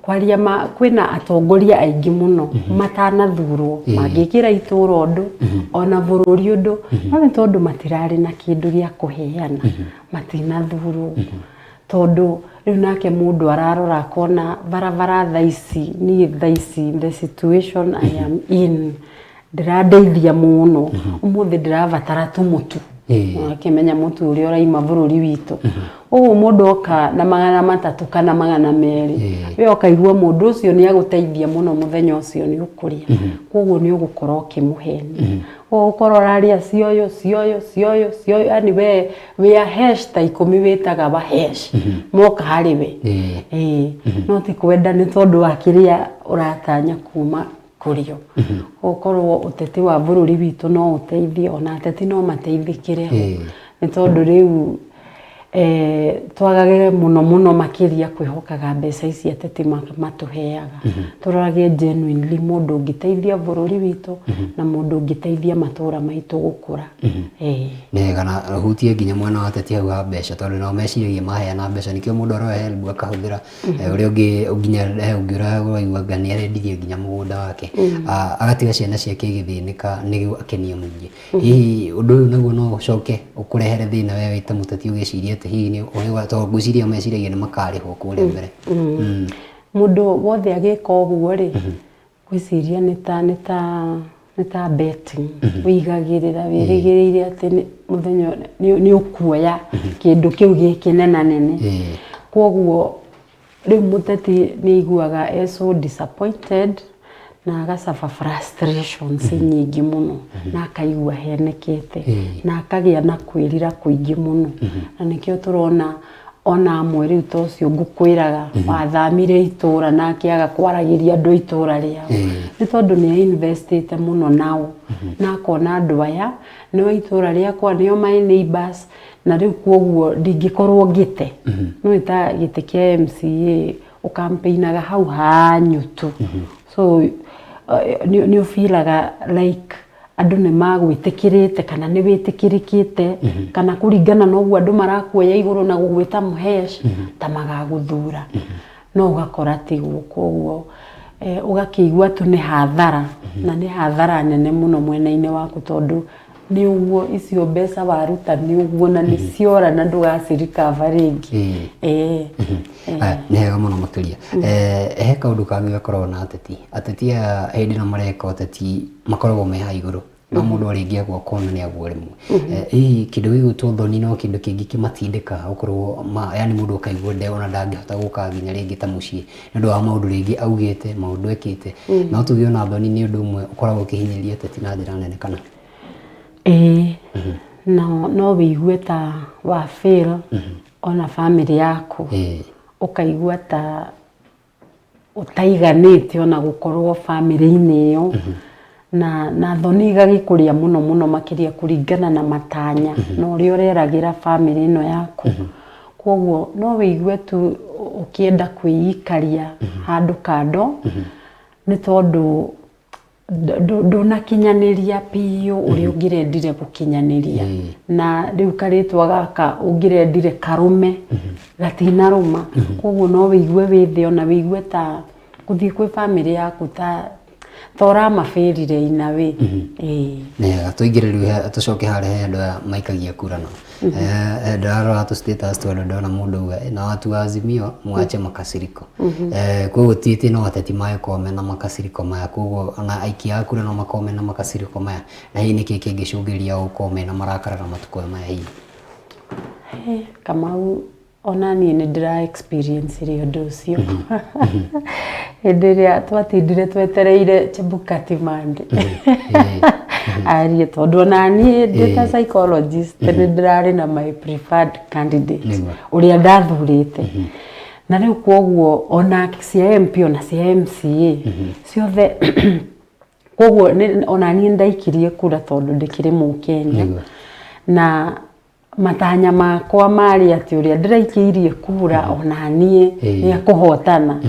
Speaker 2: kwaria ma kwĩna atongoria aingĩ mũno matanathurwo mangĩkĩra itũra ũndũ ona bũrũri ũndũ, no nĩ tondũ matirarĩ na kĩndũ gĩa kũheana matinathurwo. Tondũ rĩu nake mũndũ ararora akona barabara thaa ici, niĩ thaa ici the situation I am in ndĩrandeithia mũno, ũmũthĩ ndĩrabatara tũmũtu, akĩmenya mũtu ũrĩa ũraima bũrũri witũ ũguo, mũndũ oka na 300 kana 200, we ũkaigua mũndũ ũcio nĩ agũteithia mũno mũthenya ũcio nĩ ũkũrĩa, koguo nĩ ũgũkorwo ũkĩmũhenia, ũgũkorwo ũrarĩa cioyo cioyo cioyo cioyo, yani we wĩ ahesh ta 10 wĩtaga wahesh moka harĩ we. Ĩĩ, no ti kwenda, nĩ tondũ wa kĩrĩa ũratanya kuma kũrĩ o. Ũkorwo ũteti wa bũrũri witũ no ũteithie, ona ateti no mateithĩkĩre ho, nĩ tondũ rĩu twagage mũno mũno makĩria kwĩhokaga mbeca ici ateti matũheaga, tũrorage genuinely mũndũ ũngĩteithia bũrũri witũ na mũndũ ũngĩteithia matũra maitũ gũkũra.
Speaker 3: Nĩ wega na ũhutie nginya mwena wa ateti hau ha mbeca, tondũ nao meciragia maheana mbeca nĩkĩo mũndũ aroya HELB akahũthĩra. Ũrĩa ũngĩ nginya he ũngĩ ũraigua anga nĩ arendirie nginya mũgũnda wake, agatiga ciana ciake igĩthĩnĩka nĩguo akenie mũingĩ. Hihi ũndũ ũyũ naguo no ũcoke ũkũrehere thĩna we wĩ ta mũteti, ũgĩciria atĩ hihi nĩ tondũ ngwĩciria meciragia nĩ makarĩhwo kũrĩa mbere?
Speaker 2: Mũndũ wothe agĩka ũguo rĩ, ngwĩciria nĩ ta betting wĩigagĩrĩra, wĩrĩgĩrĩire atĩ mũthenya nĩ ũkuoya kĩndũ kĩu gĩ kĩnenanene. Koguo rĩu mũteti nĩ aiguaga e so disappointed na agacaba frustrations nyingĩ mũno, na akaigua ahenekete, na akagĩa na kwĩrira kũingĩ mũno, na nĩkĩo tũrona. Ona amwe rĩu ta ũcio ngũkwĩraga wathamire itũra na akĩaga kwaragĩria andũ a itũra rĩao nĩ tondũ nĩ investĩte mũno nao na akona andũ aya nĩo a itũra rĩakwa, nĩo my neighbors, na rĩu kwoguo ndingĩkorwo ngĩte. Nĩũĩ ta gĩtĩ kĩa MCA ũkampĩinaga hau hanyu tu. So nĩ ũbilaga like andũ nĩ magwĩtĩkĩrĩte kana nĩ wĩtĩkĩrĩkĩte kana kũringana na ũguo andũ marakuoya igũrũ na gũgwĩta mũhesh ta magagũthura, no ũgakora tiguo. Koguo ũgakĩigua tu nĩ hathara, na nĩ hathara nene mũno mwena-inĩ waku, tondũ nĩ ũguo icio mbeca waruta nĩ ũguo na nĩ ciora na ndũgaci recover rĩngĩ.
Speaker 3: Nĩ hega mũno makĩria. He kaũndũ kangĩ gakoragwo na ateti. Ateti aya hĩndĩ ĩno mareka ũteti makoragwo me haha igũrũ, no mũndũ arĩngia gwaka ona nĩ agwa rĩmwe. Hihi kĩndũ gĩgwĩtwo thoni no kĩndũ kĩngĩ kĩmatindĩkaga gũkorwo yani mũndũ akaigua ona ndangĩhota gũka nginya rĩngĩ ta mũciĩ nĩ ũndũ wa maũndũ rĩngĩ augĩte, maũndũ ekĩte. No tuge ona thoni nĩ ũndũ ũmwe ũkoragwo ũkĩhinyĩrĩria ateti na njĩra nene kana?
Speaker 2: Ĩĩ, no wĩigue ta wa fail ona bamĩrĩ yaku, ũkaigua ta ũtaiganĩte ona gũkorwo bamĩrĩ-inĩ ĩyo, na thoni igagĩkũrĩa mũno mũno makĩria kũringana na matanya na ũrĩa ũreragĩra bamĩrĩ ĩno yaku. Koguo no wĩigue tu ũkĩenda kwĩikaria handũ kando, nĩ tondũ ndũnakinyanĩria biũ ũrĩa ũngĩrendire gũkinyanĩria, na rĩu karĩtwa gaka ũngĩrendire karũme gatinarũma. Koguo no wĩigue wĩ thĩ, ona wĩigue ta gũthiĩ kwĩ bamĩrĩ yaku ta ũramabĩrire in a way.
Speaker 3: Nĩ hega tũingĩre rĩu tũcoke harĩa he andũ aya maikagia kura nao. Ndĩrarora tũ status twa andũ ndona mũndũ auga na watu wa Azimio mwache makasiriko. Koguo ti atĩ no ateti mangĩkorwo mena makasiriko maya, koguo ona aikia a kura no makorwo mena makasiriko maya, na hihi nĩkĩ kĩngĩcũngĩrĩria gũkorwo mena marakara na matukũ maya hihi?
Speaker 2: Kamau, ona niĩ nĩ ndĩra experience ũndũ ũcio hĩndĩ ĩrĩa twatindire twetereire Chebukati Monday arie, tondũ ona niĩ ndĩ ta psychologist nĩ ndĩrarĩ na my preferred candidate ũrĩa ndathurĩte, na rĩu kwoguo ona cia MP ona cia MCA ciothe, koguo ona niĩ ndaikirie kura tondũ ndĩkĩrĩ mũkenya, na matanya makwa marĩ atĩ ũrĩa ndĩraikĩirie kura ona niĩ nĩ ekũhotana.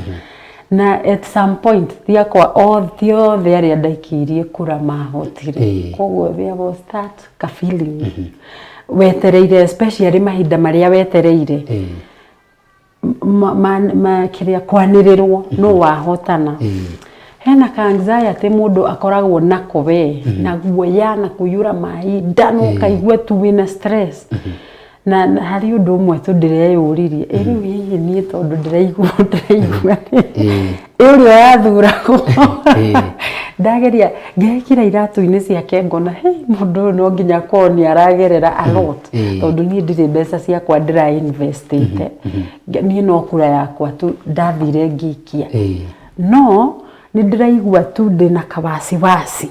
Speaker 2: Na at some point ti akwa ti othe arĩa ndaikĩirie kura mahotire, koguo there was that ka feeling wetereire, especially mahinda marĩa wetereire kĩrĩa kwanĩrĩrwo no wahotana. Hena ka anxiety mũndũ akoragwo nako we, na guoya na kũiyũra mahinda, no ũkaigua tu wĩna stress. Na harĩ ũndũ ũmwe tu ndĩreyũririe, ĩ rĩu hihi niĩ tondũ ndĩraigua ĩ ũrĩa ũrathuragwo, ndageria ngekĩra iratũ-inĩ ciake ngona hey, mũndũ ũyũ no nginya akorwo nĩ aragerera a lot, tondũ niĩ ndirĩ mbeca ciakwa ndĩra investĩte, niĩ no kura yakwa tu ndathire ngĩikia, no nĩ ndĩraigua tu ndĩna kawasiwasi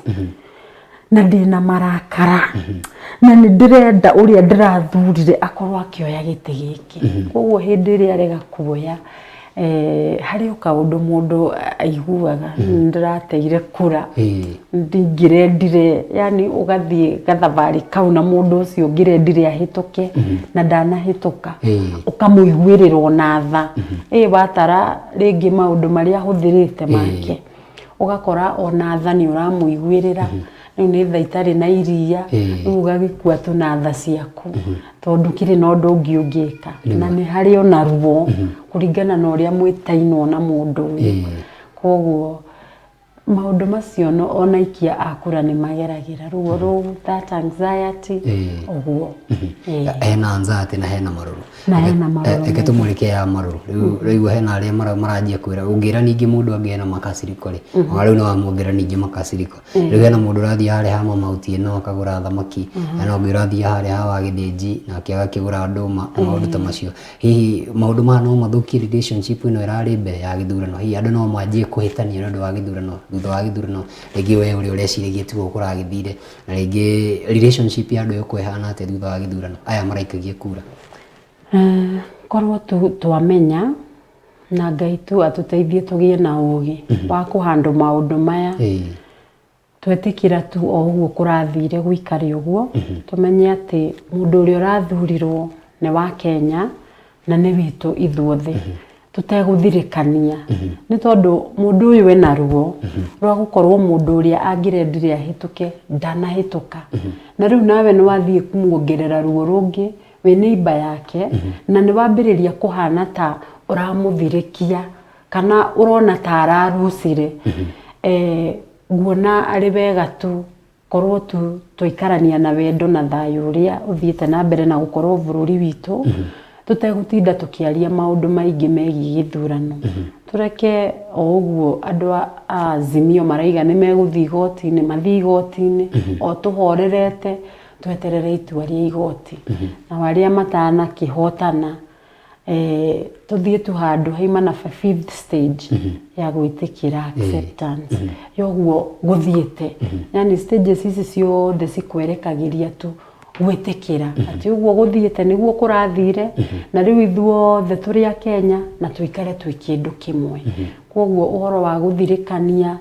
Speaker 2: na ndĩna marakara na nĩ ndĩrenda ũrĩa ndĩrathurire akorwo akĩoya gĩtĩ gĩkĩ. Koguo hĩndĩ ĩrĩa arega kuoya, harĩ o kaũndũ mũndũ aiguaga ndĩrateire kura, ndingĩrendire, yani ũgathiĩ gathabarĩ kau na mũndũ ũcio ũngĩrendire ahĩtũke na ndanahĩtũka, ũkamũiguĩrĩra ona tha, ĩ watara rĩngĩ maũndũ marĩa ahũthĩrĩte make, ũgakora ona tha nĩ ũramũiguĩrĩra. Rĩu nĩ tha itarĩ na iria, rĩu ũgagĩkua tu na tha ciaku, tondũ kĩrĩ na ũndũ ũngĩ ũngĩka, na nĩ harĩ ona ruo kũringana na ũrĩa mwĩtainwo na mũndũ ũyũ. Koguo maũndũ macio no ona aikia a kura nĩ mageragĩra ruo rũu, that anxiety ũguo.
Speaker 3: Hena anxiety na hena marũrũ.
Speaker 2: Na hena marũrũ.
Speaker 3: Reke tũmũrĩke ya marũrũ. Rĩu rĩu hena arĩa maranjia kwĩra ũngĩra ningĩ mũndũ angĩ ena makasiriko rĩ, ona rĩu no wamwongerera ningĩ makasiriko. Rĩu hena mũndũ ũrathiĩ harĩa ha Mama Otieno akagũra thamaki, hena ũngĩ ũrathiĩ harĩa ha Wagĩthĩnji nake agakĩgũra ndũma na maũndũ ta macio. Hihi maũndũ maya no mathũkie relationship ĩno ĩrarĩ mbere ya gĩthurano? Hihi andũ no manjie kũhĩtania nĩ ũndũ wa gĩthurano, thutha wa gĩthurano rĩngĩ we ũrĩa ũreciragia tiguo kũragĩthire, na rĩngĩ relationship ya andũ ĩgũkorwo ĩhana atĩa thutha wa gĩthurano aya maraikagia kura?
Speaker 2: Korwo tu twamenya na Ngai tu atũteithie tũgĩe na ũgĩ wa kũhandũ maũndũ maya. Twetĩkĩra tu o ũguo kũrathire gũikare ũguo, tũmenye atĩ mũndũ ũrĩa ũrathurirwo nĩ wa Kenya na nĩ witũ ithuothe, tũtegũthirĩkania. Nĩ tondũ mũndũ ũyũ ena ruo rwa gũkorwo mũndũ ũrĩa angĩrendire ahĩtũke ndanahĩtũka. Na rĩu nawe nĩ wathiĩ kũmuongerera ruo rũngĩ wĩ neighbour yake, na nĩ wambĩrĩria kũhana ta ũramũthirĩkia kana ũrona ta ararucire. Nguona arĩ wega tu korwo tu twaikarania na wendo na thayũ ũrĩa ũthiĩte na mbere na gũkorwo bũrũri witũ, tũtegũtinda tũkĩaria maũndũ maingĩ megiĩ gĩthurano. Tũreke o ũguo andũ a Azimio maraiga nĩ megũthiĩ igoti-inĩ, mathiĩ igoti-inĩ o tũhorerete, tweterere itua rĩa igoti. Nao arĩa matanakĩhotana, tũthiĩ tu handũ haima na fifth stage ya gwĩtĩkĩra, acceptance ya ũguo gũthiĩte. Yani stages ici ciothe cikwerekagĩria tu gwĩtĩkĩra atĩ ũguo gũthiĩte nĩguo kũrathire, na rĩu ithuothe tũrĩ a Kenya na tũikare twĩ kĩndũ kĩmwe. Koguo ũhoro wa gũthirĩkania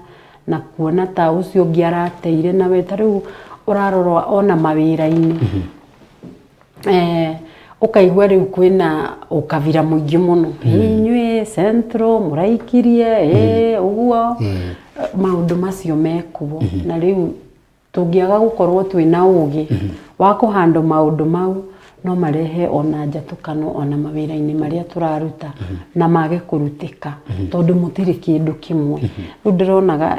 Speaker 2: na kuona ta ũcio ũngĩ arateire, nawe ta rĩu ũrarora ona mawĩra-inĩ, ũkaigua rĩu kwĩna ũkabira mũingĩ mũno, inyuĩ Central mũraikirie ũguo, maũndũ macio mekuo. Na rĩu tũngĩaga gũkorwo twĩna ũgĩ wa kũhandũ maũndũ mau, no marehe ona njatũkano ona mawĩra-inĩ marĩa tũraruta na mage kũrutĩka, tondũ mũtirĩ kĩndũ kĩmwe. Rĩu ndĩronaga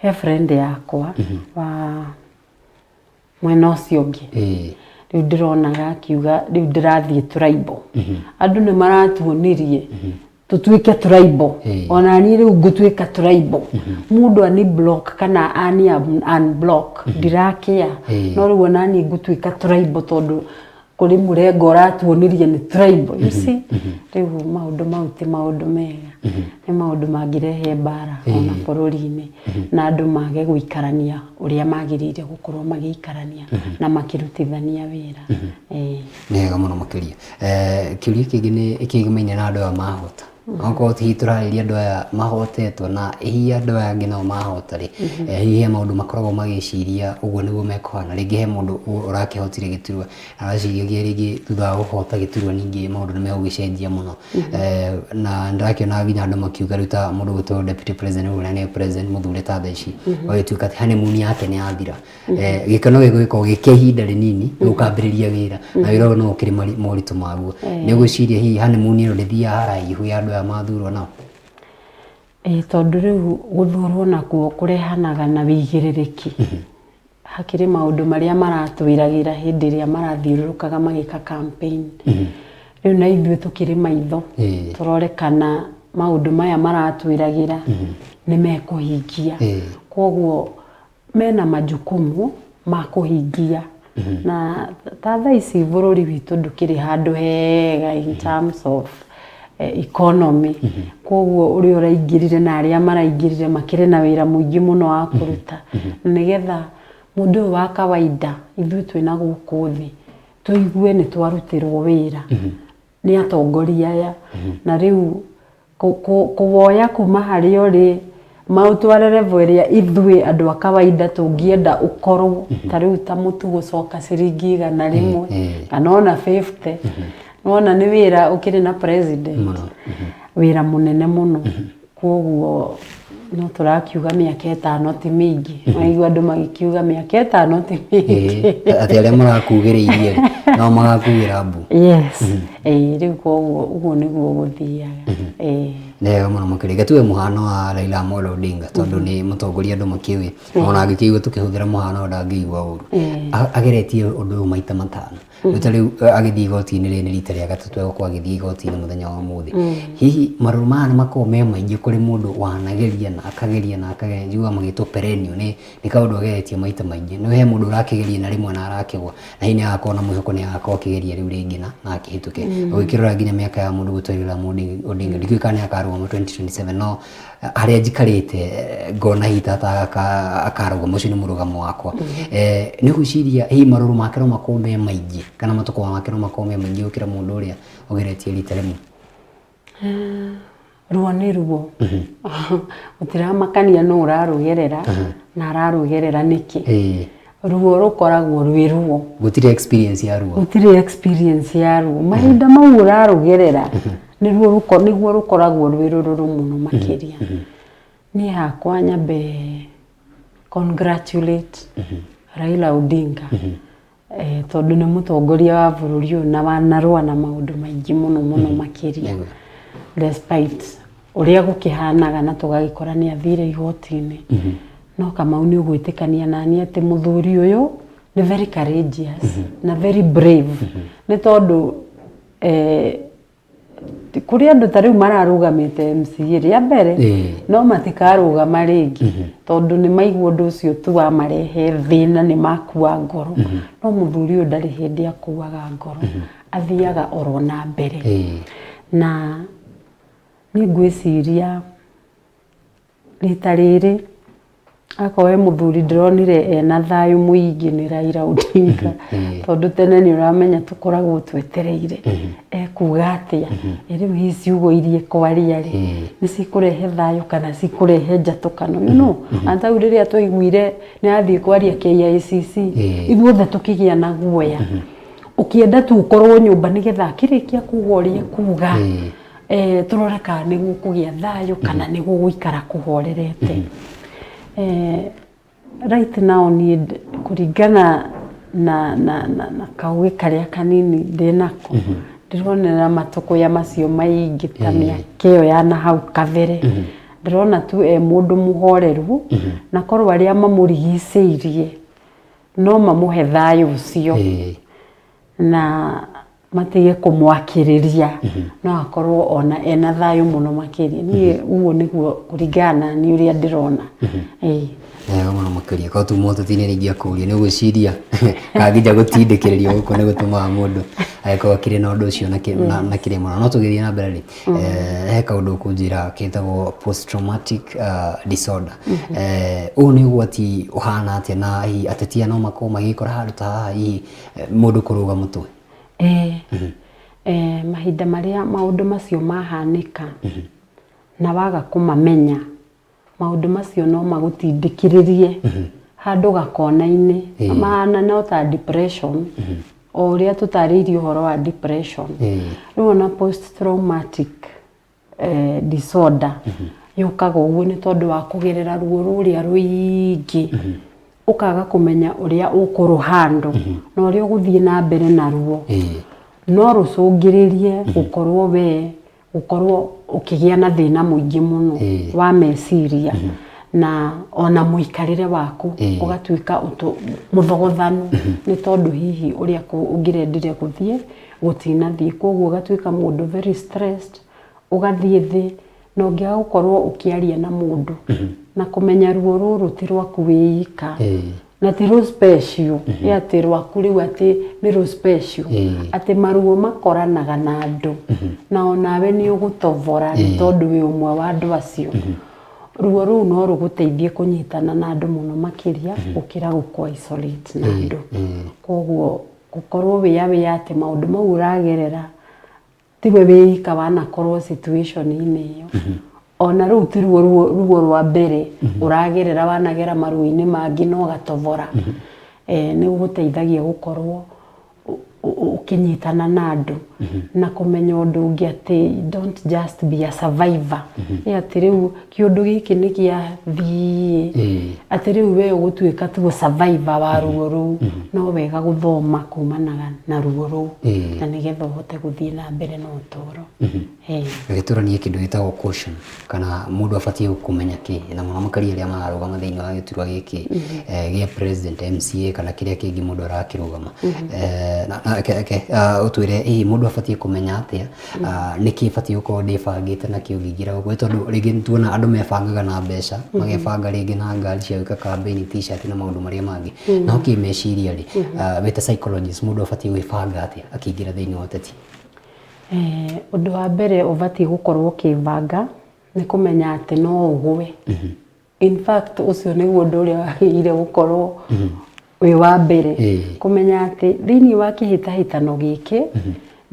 Speaker 2: he friend yakwa wa mwena ũcio ũngĩ, rĩu ndĩronaga akiuga rĩu ndĩrathiĩ tribal, andũ nĩ maratuonirie tũtuĩke tribal, ona niĩ rĩu ngũtuĩka tribal, mũndũ ani block kana ani unblock ndirakĩa, no rĩu ona niĩ ngũtuĩka tribal tondũ kũrĩ mũrengo ũratuonirie nĩ tribal, you see. Rĩu maũndũ mau ti maũndũ mega, nĩ maũndũ mangĩrehe mbara ona bũrũri-inĩ, na andũ mage gũikarania ũrĩa magĩrĩire gũkorwo magĩikarania na makĩrutithania wĩra.
Speaker 3: Nĩ wega mũno makĩria. Kĩũria kĩngĩ nĩ kĩgemaine na andũ aya mahota, okorwo hihi tũrarĩria andũ aya mahotetwo na hihi andũ aya angĩ nao mahota rĩ, hihi he maũndũ makoragwo magĩciria ũguo nĩguo mekũhana? Rĩngĩ he mũndũ ũrakĩhotire gĩturwa, araciragia rĩngĩ thutha wa kũhota gĩturwa ningĩ maũndũ nĩ megũgĩcenjia mũno. Na ndĩrakĩona nginya andũ makiuga rĩu ta mũndũ ũgwĩtwo deputy president ũrĩa nĩwe president mũthure ta thaa ici, ũgagĩtuĩka atĩ honeymoon yake nĩ yathira. Gĩkeno gĩgũgĩkorwo gĩ kĩa ihinda rĩnini, ũkambĩrĩria wĩra na wĩra ũyũ no ũkĩrĩ moritũ maguo. Nĩ ũgwĩciria hihi honeymoon ĩno ndĩthiaga haraihu ya andũ aya mathurwo nao?
Speaker 2: Ĩĩ, tondũ rĩu gũthurwo nakuo kũrehanaga na wĩigĩrĩrĩki. Hakĩrĩ maũndũ marĩa maratwĩragĩra hĩndĩ ĩrĩa marathiũrũrũkaga magĩka campaign. Rĩu na ithuĩ tũkĩrĩ maitho, tũrore kana maũndũ maya maratwĩragĩra nĩ mekũhingia. Koguo mena majukumu ma kũhingia, na ta thaa ici bũrũri witũ ndũkĩrĩ handũ hega in terms of economy. Koguo ũrĩa ũraingĩrire na arĩa maraingĩrire makĩrĩ na wĩra mũingĩ mũno wa kũruta, nĩgetha mũndũ ũyũ wa kawaida, ithuĩ twĩna gũkũ thĩ, tũigue nĩ twarutĩrwo wĩra nĩ atongoria aya. Na rĩu kũwoya kuma harĩa ũrĩ maũtware level ĩrĩa ithuĩ andũ a kawaida tũngĩenda ũkorwo, ta rĩu ta mũtu gũcoka ciringi 100 kana ona 50, wona nĩ wĩra ũkĩrĩ na president, wĩra mũnene mũno. Koguo no tũrakiuga mĩaka 5 ti mĩingĩ. Waigua andũ magĩkiuga mĩaka 5 ti mĩingĩ.
Speaker 3: Atĩ arĩa marakugĩrĩirie no magakugĩra mbu.
Speaker 2: Yes, rĩu koguo ũguo nĩguo gũthiaga.
Speaker 3: Nĩ wega mũno makĩria. Reke tuge mũhano wa Raila Amolo Odinga, tondũ nĩ mũtongoria andũ makĩũĩ, ona angĩkĩigua tũkĩhũthĩra mũhano ũyũ ndangĩigua ũru. Ageretie ũndũ ũyũ maita 5. Rĩu ta rĩu agĩthiĩ igoti-inĩ, rĩrĩ nĩ rita rĩa gatatũ egũkorwo agĩthiĩ igoti-inĩ mũthenya wa ũmũthĩ. Hihi marũrũ maya nĩ makoragwo me maingĩ kũrĩ mũndũ wanageria na akageria na akageria, njiguaga magĩtwo perennial, nĩ kaũndũ ageretie maita maingĩ. No he mũndũ ũrakĩgeria na rĩmwe na arakĩgwa, na hihi nĩ agakorwo na mwĩhoko nĩ agakorwo akĩgeria rĩu rĩngĩ na akĩhĩtũke. Ũgĩkĩrora nginya mĩaka ya mũndũ ũgwĩtwo Raila Amolo Odinga, ndikĩũĩ kana nĩ akarũgama. akarũgama 2027, no harĩa njikarĩte ngona hihi tata akarũgama, ũcio nĩ mũrũgamo wakwa. Nĩ ũgwĩciria hihi marũrũ make no makorwo me maingĩ kana matũkũya make no makorwo me maingĩ gũkĩra mũndũ ũrĩa ũgeretie rita rĩmwe?
Speaker 2: Ruo nĩ ruo, gũtiramakania nũ ũrarũgerera na ararũgerera nĩkĩ. Ruo rũkoragwo rwĩ ruo.
Speaker 3: Gũtirĩ experience ya ruo.
Speaker 2: Gũtirĩ experience ya ruo. Mahinda mau ũrarũgerera nĩruo nĩguo rũkoragwo rwĩ rũrũrũ mũno makĩria. Niĩ hakwa nyambe congratulate Raila Odinga, tondũ nĩ mũtongoria wa bũrũri ũyũ na wanarũa na maũndũ maingĩ mũno mũno makĩria, despite ũrĩa gũkĩhanaga na tũgagĩkora nĩ athire igoti-inĩ. No Kamau, nĩ ũgwĩtĩkania nani atĩ mũthuri ũyũ nĩ very courageous na very brave, nĩ tondũ kũrĩ andũ ta rĩu mararũgamĩte MCA rĩa mbere, no matikarũgama rĩngĩ tondũ nĩ maigua ũndũ ũcio tu wamarehe thĩna, nĩ makua ngoro. No mũthuri ũyũ ndarĩ hĩndĩ akuaga ngoro, athiaga oro na mbere. Na niĩ ngwĩciria rita rĩrĩ, akorwo he mũthuri ndĩronire ena thayũ mũingĩ, nĩ Raila Odinga, tondũ tene nĩ ũramenya tũkoragwo twetereire ekuga atĩa. Ĩ rĩu hihi ciugo iria ekwaria rĩ, nĩ cikũrehe thayũ kana cikũrehe njatũkano? Ata rĩu rĩrĩa twaiguire nĩ athiĩ kwaria KICC, ithuothe tũkĩgĩa na guoya, ũkĩenda tu ũkorwo nyũmba nĩgetha akĩrĩkia kuga ũrĩa ekuga, tũrore kana nĩ gũkũgĩa thayũ kana nĩ gũgũikara kũhorerete. Right now niĩ kũringana na kaũgĩ karĩa kanini ndĩnako, ndĩronera matũkũya macio maingĩ ta mĩaka ĩyo ya na hau kabere. Ndĩrona tu e mũndũ mũhoreru, na korwo arĩa mamũrigicĩirie no mamũhe thayũ ũcio na matige kũmwakĩrĩria, no akorwo ona ena thayũ mũno makĩria. Niĩ ũguo nĩguo kũringana na niĩ ũrĩa ndĩrona, ĩĩ.
Speaker 3: Wega mũno makĩria. Korwo tuma ũteti-inĩ nĩ ingĩakũria, nĩ ũgwĩciria kangĩnja gũtindĩkĩrĩrio gũkũ nĩ gũtũmaga mũndũ agĩkorwo akĩrĩ na ũndũ ũcio na kĩrĩa mũno. No tũgĩthiĩ na mbere rĩ, he kaũndũ ũkũnjĩra ketagwo post traumatic disorder. Ũyũ nĩ ũgwati ũhana atĩa, na hihi ateti aya no makorwo magĩkora handũ ta haha, hihi mũndũ kũrũga mũtwe?
Speaker 2: Mahinda marĩa maũndũ macio mahanĩka na waga kũmamenya, maũndũ macio no magũtindĩkĩrĩrie handũ gakona-inĩ mahana no ta depression, o ũrĩa tũtarĩirie ũhoro wa depression. Rĩu ona post traumatic disorder yũkaga ũguo, nĩ tondũ wa kũgerera ruo rũrĩa rũingĩ, ũkaga kũmenya ũrĩa ũkũrũhandle na ũrĩa ũgũthiĩ na mbere naruo. No rũcũngĩrĩrie gũkorwo we gũkorwo ũkĩgĩa na thĩna mũingĩ mũno wa meciria, na ona mũikarĩre waku ũgatuĩka mũthogothanu, nĩ tondũ hihi ũrĩa ũngĩrendire gũthiĩ gũtinathiĩ. Koguo ũgatuĩka mũndũ very stressed, ũgathiĩ thĩ, na ũngĩaga gũkorwo ũkĩaria na mũndũ na kũmenya ruo rũrũ ti rwaku wĩika na ti rũ special, nĩ atĩ rwaku rĩu atĩ nĩ rũ special, atĩ maruo makoranaga na andũ, na onawe nĩ ũgũtovora nĩ tondũ wĩ ũmwe wa andũ acio. Ruo rũu no rũgũteithie kũnyitana na andũ mũno makĩria gũkĩra gũkũ isolate na andũ. Koguo gũkorwo wĩ aware atĩ maũndũ mau ũragerera tiwe wĩika wanakorwo situation-inĩ ĩyo, ona rũu ti ruo rwa mbere ũragerera, wanagera maruo-inĩ mangĩ no ũgatovora, nĩ gũgũteithagia gũkorwo ũkĩnyitana na andũ na kũmenya ũndũ ũngĩ atĩ don't just be a survivor. Nĩ atĩ rĩu kĩũndũ gĩkĩ nĩ gĩathiĩ, atĩ rĩu we ũgũtuĩka tu survivor wa ruo rũu. No wega gũthoma kumanaga na ruo rũu na nĩgetha ũhote gũthiĩ na mbere na ũtũũro.
Speaker 3: Reke tũranie kĩndũ gĩtagwo caution, kana mũndũ abatiĩ kũmenya kĩ, na mũno makĩria arĩa mararũgama thĩinĩ wa gĩturwa gĩkĩ gĩa president, MCA kana kĩrĩa kĩngĩ mũndũ arakĩrũgama. Na reke ũtwĩre hihi mũndũ abatiĩ kũmenya atĩa, nĩkĩ batiĩ gũkorwo ndĩbangĩte nakĩo ngĩingĩra gũkũ, nĩ tondũ rĩngĩ nĩ tuona andũ mebangaga na mbeca, magebanga rĩngĩ na ngari cia gwĩka campaign, T-shirt na maũndũ marĩa mangĩ. No kĩmeciria rĩ, wĩ ta psychologist, mũndũ abatiĩ gwĩbanga atĩa akĩingĩra thĩinĩ wa ũteti?
Speaker 2: Ũndũ wa mbere ũbatiĩ gũkorwo ũkĩbanga Nĩ kũmenya atĩ no ũgwe. In fact, ũcio nĩguo ũndũ ũrĩa wagĩrĩire gũkorwo wĩ wa mbere. Kũmenya atĩ thĩinĩ wa kĩhĩtahĩtano gĩkĩ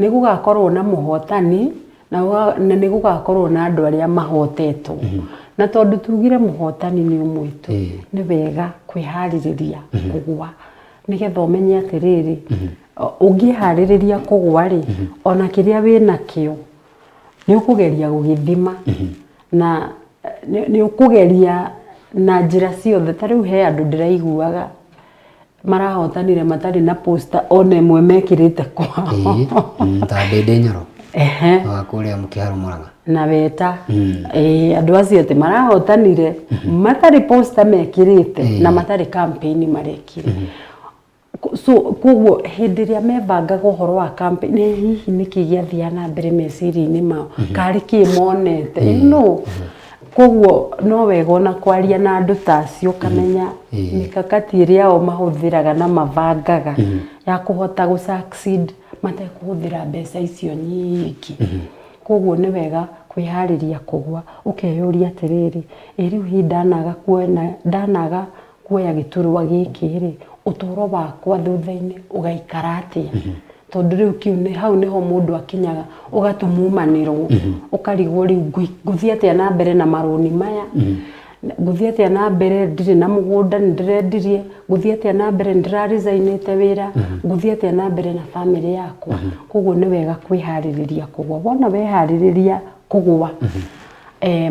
Speaker 2: nĩ gũgakorwo na mũhotani na nĩ gũgakorwo na andũ arĩa mahotetwo. Na tondũ tugire mũhotani nĩ ũmwe tu, nĩ wega kwĩharĩrĩria kũgwa nĩgetha ũmenye atĩrĩrĩ, ũngĩharĩrĩria kũgwa rĩ, ona kĩrĩa wĩnakĩo nĩ ũkũgeria gũgĩthima na nĩ ũkũgeria na njĩra ciothe. Ta rĩu he andũ ndĩraiguaga marahotanire matarĩ na poster ona ĩmwe mekĩrĩte kwao.
Speaker 3: Ta Ndĩndĩ Nyoro wa kũrĩa Mũkĩharũ Mũrang'a.
Speaker 2: Na weta andũ acio atĩ marahotanire matarĩ poster mekĩrĩte na matarĩ campaign marekire. So koguo hĩndĩ ĩrĩa mebangaga ũhoro wa campaign, nĩ hihi nĩkĩ gĩathiaga na mbere meciria-inĩ mao, karĩ kĩ monete. Koguo no wega ona kwaria na andũ ta acio, ũkamenya mikakati ĩrĩa o mahũthĩraga na mabangaga ya kũhota gũ succeed matekũhũthĩra mbeca icio nyingĩ. Koguo nĩ wega kwĩharĩria kũgwa, ũkeyũria atĩrĩrĩ, ĩ rĩu hihi ndanaga kuona, ndanaga kuoya gĩturwa gĩkĩ rĩ, ũtũro wakwa thutha-inĩ ũgaikara atĩa? Tondũ rĩu kĩu nĩ hau nĩho mũndũ akinyaga ũgatumumanĩrwo, ũkarigwo rĩu ngũthiĩ atĩa na mbere na marũni maya, ngũthiĩ atĩa na mbere ndirĩ na mũgũnda nĩ ndĩrendirie, ngũthiĩ atĩa na mbere nĩ ndĩraricainĩte wĩra, ngũthiĩ atĩa na mbere na bamĩrĩ yakwa. Koguo nĩ wega kwĩharĩrĩria kũgwa. Wona weharĩrĩria kũgwa,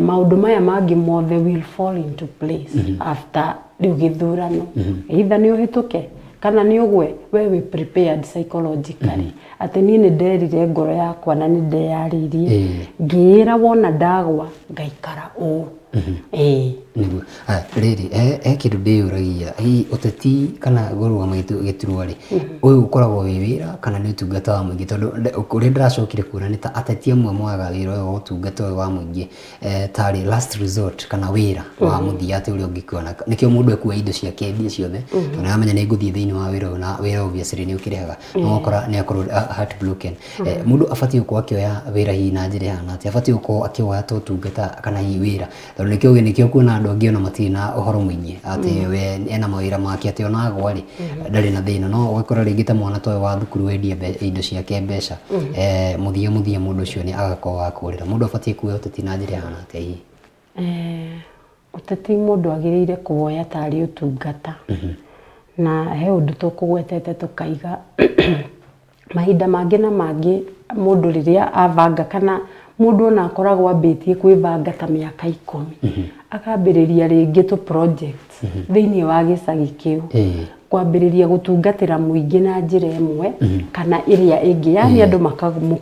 Speaker 2: maũndũ maya mangĩ mothe will fall into place after rĩu gĩthurano. Either nĩ ũhĩtũke kana nĩ ũgwe, we wĩ prepared psychologically atĩ niĩ nĩ nderire ngoro yakwa na nĩ ndeyarĩirie ngĩĩra wona ndagwa ngaikara ũũ.
Speaker 3: Nĩguo. Aya, rĩrĩ he kĩndũ ndĩyũragia, hihi ũteti kana kũrũgama gĩturwa rĩ, ũyũ ũkoragwo wĩ wĩra kana nĩ ũtungata wa mũingĩ? Tondũ ũrĩa ndĩracokire kuona nĩ ta ateti amwe moyaga wĩra ũyũ wa ũtungata ũyũ wa mũingĩ tarĩ last resort kana wĩra wa mũthia atĩ ũrĩa ũngĩkuona. Nĩkĩo mũndũ ekuoya indo ciake endie ciothe, tondũ nĩaramenya nĩ ngũthiĩ thĩinĩ wa wĩra ũyũ na wĩra obviously nĩ ũkĩrĩhaga. No ũgakora nĩ akorwo heartbroken. Mũndũ abatiĩ gũkorwo akĩoya wĩra hihi na njĩra ĩhana atĩa? Abatiĩ gũkorwo akĩwoya ta ũtungata kana hihi wĩra? Tondũ nĩkĩo kuona andũ angĩ ona matirĩ na ũhoro mũingĩ atĩ we ena mawĩra make atĩ ona agwa rĩ ndarĩ na thĩna. No ũgakora rĩngĩ ta mwana ta ũyũ wa thukuru wendia indo ciake mbeca, mũthia mũthia mũndũ ũcio nĩ agakorwo wa kũrĩra. Mũndũ abatiĩ kuoya ũteti na njĩra ĩhana atĩa hihi?
Speaker 2: Ũteti mũndũ agĩrĩire kũwoya tarĩ ũtungata. Na he ũndũ tũkũgwetete tũkaiga mahinda mangĩ na mangĩ mũndũ rĩrĩa abanga kana mũndũ ona akoragwo ambĩtie kwĩbanga ta mĩaka 10, akambĩrĩria rĩngĩ tũ projects thĩinĩ wa gĩcagi kĩu, kwambĩrĩria gũtungatĩra mũingĩ na njĩra ĩmwe kana ĩrĩa ĩngĩ, yani andũ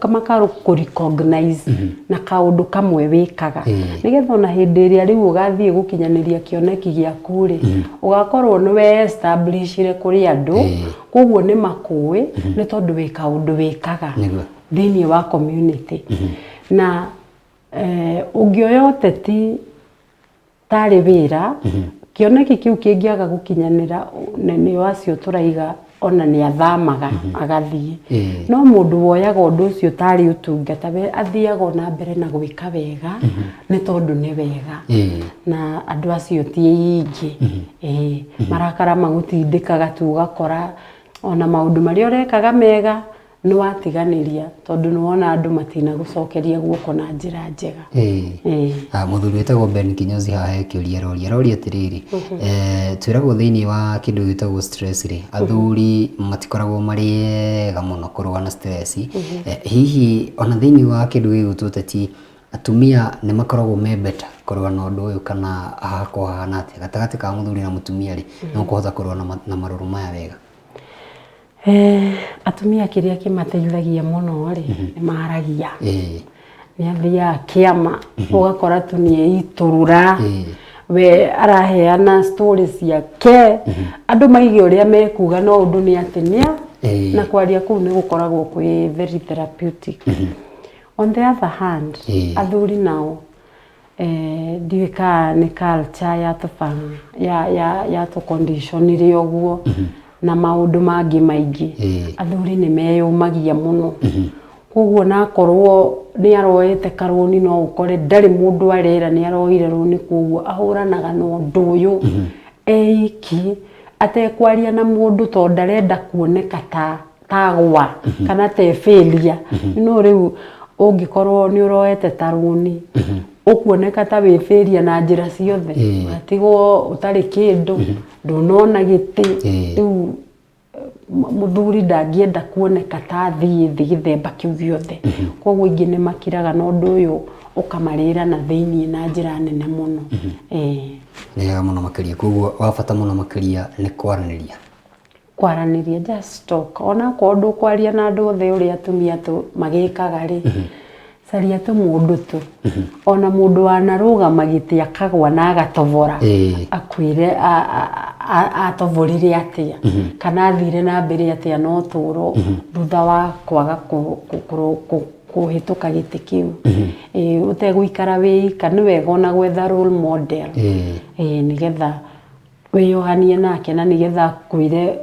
Speaker 2: makakũ recognize na kaũndũ kamwe wĩkaga, nĩgetha ona hĩndĩ ĩrĩa rĩu ũgathiĩ gũkinyanĩria kĩoneki gĩaku rĩ, ũgakorwo nĩ we establishire kũrĩ andũ. Koguo nĩ makũĩ nĩ tondũ wĩ kaũndũ wĩkaga thĩinĩ wa community. Na ũngĩoya ũteti tarĩ wĩra, kĩoneki kĩu kĩngĩaga gũkinyanĩra, nĩ acio tũraiga ona nĩ athamaga agathiĩ. No mũndũ woyaga ũndũ ũcio tarĩ ũtungata, we athiaga ona mbere na gwĩka wega nĩ tondũ nĩ wega. Na andũ acio ti aingĩ. Marakara magũtindĩkaga tu, ũgakora ona maũndũ marĩa ũrekaga mega nĩ watiganĩria tondũ nĩ wona andũ matinagũcokeria guoko na njĩra njega.
Speaker 3: Mũthuri wĩtagwo Ben Kinyozi haha he kĩũria aroria, aroria atĩrĩrĩ, twĩragwo thĩinĩ wa kĩndũ gĩtagwo stress rĩ, athuri matikoragwo marĩ ega mũno kũrũa na stress. Hihi ona thĩinĩ wa kĩndũ gĩgwĩtwo ũteti, atumia nĩ makoragwo me better kũrũa na ũndũ ũyũ kana hakoragwo hahana atĩa? Gatagatĩ ka mũthuri na mũtumia rĩ, no kũhota kũrũa na marũrũ maya wega?
Speaker 2: Atumia kĩrĩa kĩmateithagia mũno rĩ, nĩ maragia. Nĩ athiaga kĩama, ũgakora tu nĩ eitũrũra, we araheana story ciake, andũ maige ũrĩa mekuga, no ũndũ nĩ atĩ nĩa na kwaria kũu nĩ gũkoragwo kwĩ very therapeutic. On the other hand, athuri nao, ndiũĩ kana nĩ culture yatũ conditionire ũguo na maũndũ mangĩ maingĩ, athuri nĩ meyũmagia mũno. Koguo onakorwo nĩ aroete karũni no ũkore ndarĩ mũndũ arera nĩ aroire rũni, koguo ahũranaga na ũndũ ũyũ eiki atekwaria na mũndũ tondũ ndarenda kuoneka ta tagwa kana ta failure. No rĩu ũngĩkorwo nĩ ũroete ta rũni ũkuoneka ta wĩ failure na njĩra ciothe, ũgatigwo ũtarĩ kĩndũ, ndũnona gĩtĩ. Rĩu mũthuri ndangĩenda kuoneka ta athiĩ thĩ gĩthemba kĩu gĩothe. Koguo aingĩ nĩ makiraga na ũndũ ũyũ ũkamarĩra na thĩiniĩ na njĩra nene mũno.
Speaker 3: Nĩ wega mũno makĩria. Koguo wa bata mũno makĩria nĩ kwaranĩria.
Speaker 2: Kwaranĩria, just talk. Onakorwo ndũkwaria na andũ othe ũrĩa atumia tu magĩkaga rĩ, caria tu mũndũ tu, ona mũndũ wanarũgama gĩtĩ akagwa na agatobora, akwĩre atoborire atĩa kana athire na mbere atĩa na ũtũro thutha wa kwaga kũhĩtũka gĩtĩ kĩu. Ũtegũikara wĩ ika, nĩ wega ona gwetha role model, nĩgetha wĩyohanie nake na nĩgetha akwĩre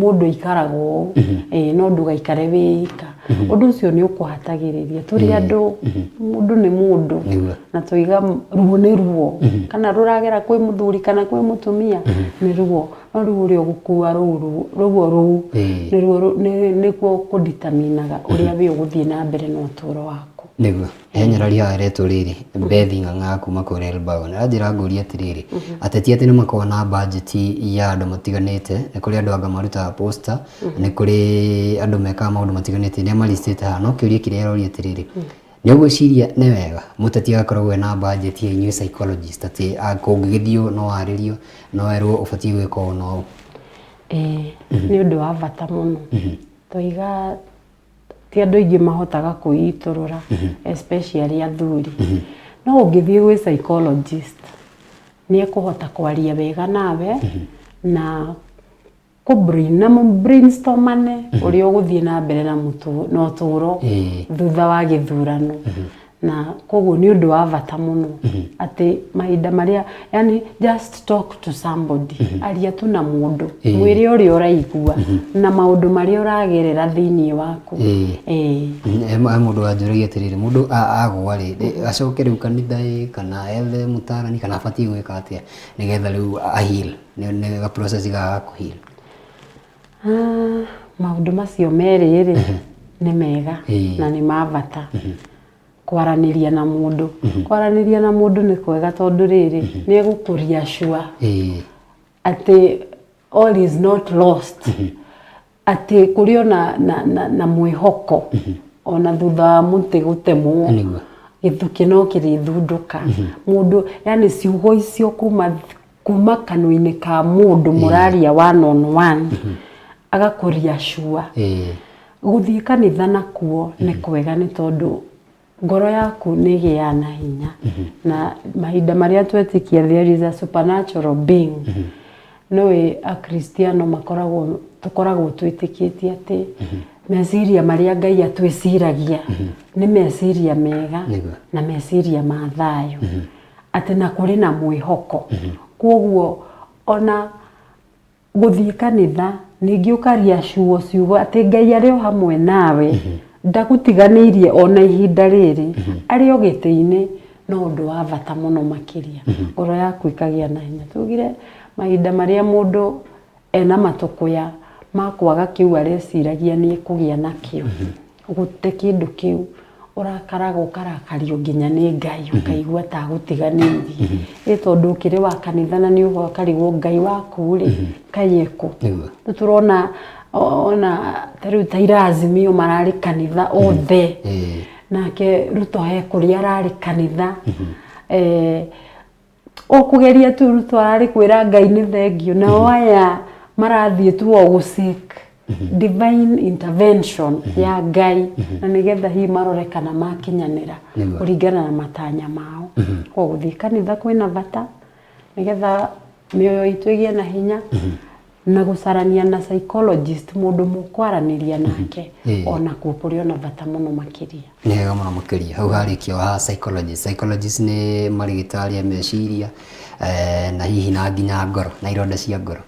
Speaker 2: mũndũ aikaraga ũũ. No ndũgaikare wĩ ika, ũndũ ũcio nĩ ũkũhatagĩrĩria. Tũrĩ andũ, mũndũ nĩ mũndũ. Na tũiga ruo nĩ ruo, kana rũragera kwĩ mũthuri kana kwĩ mũtumia nĩ ruo, no rĩu ũrĩa ũgũkua rũu ruo rũu nĩruo nĩkuo kũditaminaga ũrĩa we ũgũthiĩ na mbere na ũtũro waku.
Speaker 3: Nĩguo. He nyarari haha ĩretwo rĩrĩ Bethi Ng'ang'a kuma kũrĩa Elbagon, aranjĩra ngũrie atĩrĩrĩ, ateti atĩ nĩ makoragwo na bajeti ya andũ matiganĩte? Nĩ kũrĩ andũ anga marutaga poster, nĩ kũrĩ andũ mekaga maũndũ matiganĩte nĩ amaricĩte haha, no kĩũria kĩrĩa aroria atĩrĩrĩ, nĩ ũgwĩciria nĩ wega mũteti agakoragwo ena bajeti ya inyuĩ psychologist, atĩ kũngĩgĩthiĩ no arĩrio, no erwo ũbatiĩ gwĩka ũũ na ũũ?
Speaker 2: Ĩĩ, nĩ ũndũ wa bata mũno. Twaiga ti andũ aingĩ mahotaga kwĩitũrũra, especially athuri. No ũngĩthiĩ gwĩ psychologist nĩ ekũhota kwaria wega nawe na na brainstormane ũrĩa ũgũthiĩ na mbere na na ũtũro thutha wa gĩthurano. Na koguo nĩ ũndũ wa bata mũno atĩ mahinda marĩa, yani, just talk to somebody, aria tu na mũndũ, mwĩre ũrĩa ũraigua na maũndũ marĩa ũragerera thĩiniĩ waku.
Speaker 3: He mũndũ wanjũragia atĩrĩrĩ, mũndũ agwa rĩ, acoke rĩu kanitha ĩ, kana ethe mũtarani, kana abatiĩ gwĩka atĩa nĩgetha rĩu a heal, nĩ ga process ga kũ heal?
Speaker 2: Ah, maũndũ macio merĩ rĩ nĩ mega na nĩ ma bata. Kwaranĩria na mũndũ, kwaranĩria na mũndũ nĩ kwega tondũ rĩrĩ nĩ egũkũria sure atĩ all is not lost, atĩ kũrĩ ona na mwĩhoko ona thutha wa mũtĩ gũtemwo, gĩthukĩ no kĩrĩthundũka. Mũndũ, yani ciugo icio kuma kanua-inĩ ka mũndũ mũraria one on one agakũria sure. Gũthiĩ kanitha nakuo nĩ kwega nĩ tondũ ngoro yaku nĩ ĩgĩaga na hinya, na mahinda marĩa twetĩkia there is a supernatural being. Nĩũĩ akristiano makoragwo, tũkoragwo twĩtĩkĩtie atĩ meciria marĩa Ngai atwĩciragia nĩ meciria mega na meciria ma thayũ, atĩ na kũrĩ na mwĩhoko. Koguo ona gũthiĩ kanitha ningĩ ũkaria ciugo ciugo atĩ Ngai arĩ o hamwe nawe, ndagũtiganĩirie ona ihinda rĩrĩ, arĩ o gĩtĩ-inĩ, no ũndũ wa bata mũno makĩria ngoro yaku ĩkagĩa na hinya. Tugire mahinda marĩa mũndũ ena matũkũya ma kwaga kĩu areciragia nĩ ekũgĩa nakĩo, gũte kĩndũ kĩu, ũrakaraga, ũkarakario nginya nĩ Ngai, ũkaigua ta agũtiganĩirie. Ĩ tondũ ũkĩrĩ wa kanitha na nĩ ũkarigwo Ngai waku rĩ kaĩ ekũ? Rĩu tũrona ona ta rĩu ta ira Azimio mararĩ kanitha othe, nake Ruto he kũrĩa ararĩ kanitha. O kũgeria tu Ruto ararĩ kwĩra Ngai nĩ thengiũ, nao aya marathiĩ tu o gũ seek divine intervention ya Ngai na nĩgetha hihi marore kana makinyanĩra kũringana na matanya mao. Koguo gũthiĩ kanitha kwĩna bata nĩgetha mĩoyo itũ ĩgĩe na hinya. Na gũcarania na psychologist, mũndũ mũkwaranĩria nake, onakuo kũrĩ ona bata mũno makĩria.
Speaker 3: Nĩ wega mũno makĩria. Hau harĩkia ha psychologist. Psychologist nĩ marĩgĩtarĩ a meciria na hihi na nginya ngoro na ironda cia ngoro.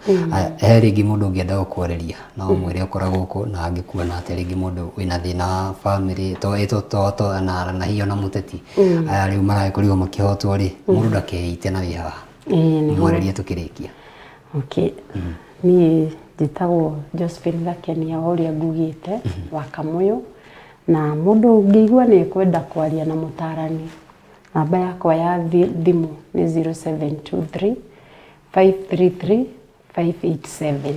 Speaker 3: He rĩngĩ mũndũ ũngĩenda gũkwarĩria no ũmwĩre ũkoragwo kũ na angĩkuona atĩa rĩngĩ mũndũ wĩna thĩna wa bamĩrĩ to to to na hihi ona mũteti aya rĩu maragĩkorirwo makĩhotwo rĩ, mũndũ ndakeite na wĩ haha.
Speaker 2: Ĩĩ nĩguo.
Speaker 3: Mwarĩrie tũkĩrĩkia.
Speaker 2: Okay. Niĩ njĩtagwo Josephine Gakenia o ũrĩa ngugĩte wa Kamũyũ, na mũndũ ũngĩigua nĩ ekwenda kwaria na mũtarani, namba yakwa ya thimũ nĩ 0723 533 587.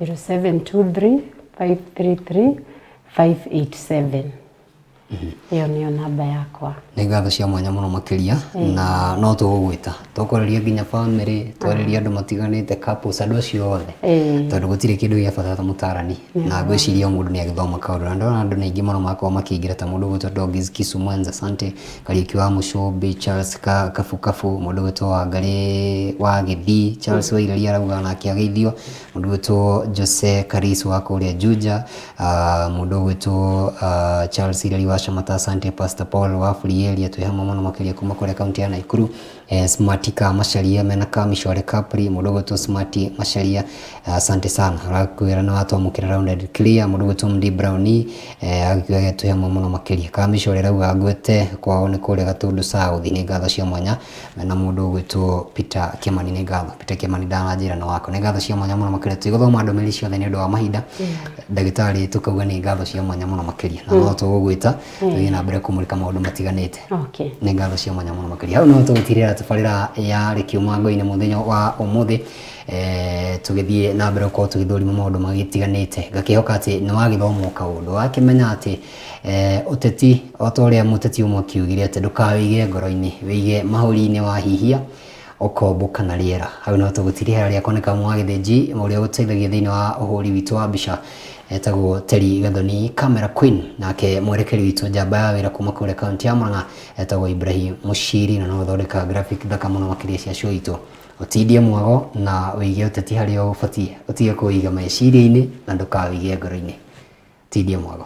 Speaker 2: 0723 533 587. Ĩyo nĩyo namba yakwa.
Speaker 3: Nĩ ngatho cia mwanya mũno makĩria, na no tũgũgwĩta tũkwarĩria nginya bamĩrĩ, twarĩria andũ matiganĩte, couples, andũ acio othe, tondũ gũtirĩ kĩndũ gĩa bata ta mũtarani, na ngwĩciria o mũndũ nĩ agĩthoma kaũndũ, na ndona andũ nĩ aingĩ mũno makorwo makĩingĩra ta mũndũ ũgwĩtwo Doggies Kisu Mwanza, asante. Kariũki wa Mũcũmbĩ, Charles Kabukabu, mũndũ ũgwĩtwo Wangarĩ wa Gĩthii, Charles Waireri arauga nake ageithio, mũndũ ũgwĩtwo Jose Karis wa kũrĩa Juja, mũndũ ũgwĩtwo Charles Ireri wa Shamata, asante. Pastor Paul wa Free Area, twĩ hamwe mũno makĩria kuma kũrĩa kaunti ya Nakuru. Smartika Macharia mena Kamishore Capri, mũndũ ũgwĩtwo Smarty Macharia, asante sana, arakwĩra nĩ watwamũkĩra round and clear. Mũndũ ũgwĩtwo Md Brownie akiuga twĩ hamwe mũno makĩria. Kamishore arauga ngwete kwao nĩ kũrĩa Gatũndũ South, nĩ ngatho cia mwanya. Na mũndũ ũgwĩtwo Peter Kimani, nĩ ngatho Peter Kimani, ndananjĩra nĩ wako, nĩ ngatho cia mwanya mũno makĩria. Tũtigũthoma ndũmĩrĩri ciothe nĩ ũndũ wa mahinda, ndagĩtarĩ, tũkauga nĩ ngatho cia mwanya mũno makĩria, na no tũgũgwĩta tũthiĩ na mbere kũmũrĩka maũndũ matiganĩte.
Speaker 2: Okay.
Speaker 3: Nĩ ngatho cia mwanya mũno makĩria. Hau no tũgũtirĩra tabarĩra ya Rĩkiuma Ngo-inĩ mũthenya wa ũmũthĩ, tũgĩthiĩ na mbere gũkorwo tũgĩthũrima maũndũ magĩtiganĩte. Ngakĩhoka atĩ nĩ wagĩthoma kaũndũ, wakĩmenya atĩ ũteti, o ta ũrĩa mũteti ũmwe akiugire atĩ ndũkawĩige ngoro-inĩ, wĩige mahũri-inĩ, wahihia ũkombũka na rĩera. Hau no tũgũtirĩra. Rĩakwa nĩ Kamau wa Gĩthĩnji, ũrĩa ũteithagia thĩinĩ wa ũhũri witũ wa mbica etagwo Terry Gathoni, camera queen, nake mwerekeri witũ njamba ya wĩra kuma kũrĩa kaunti ya Murang'a etagwo Ibrahim Mũciri, na no ũthondeka graphic thaka mũno makĩria cia show itũ. Ũtindie mwago na ũige ũteti harĩa ũbatiĩ, ũtige kũiga meciria-inĩ na ndũkawĩige ngoro-inĩ. Tindie mwago.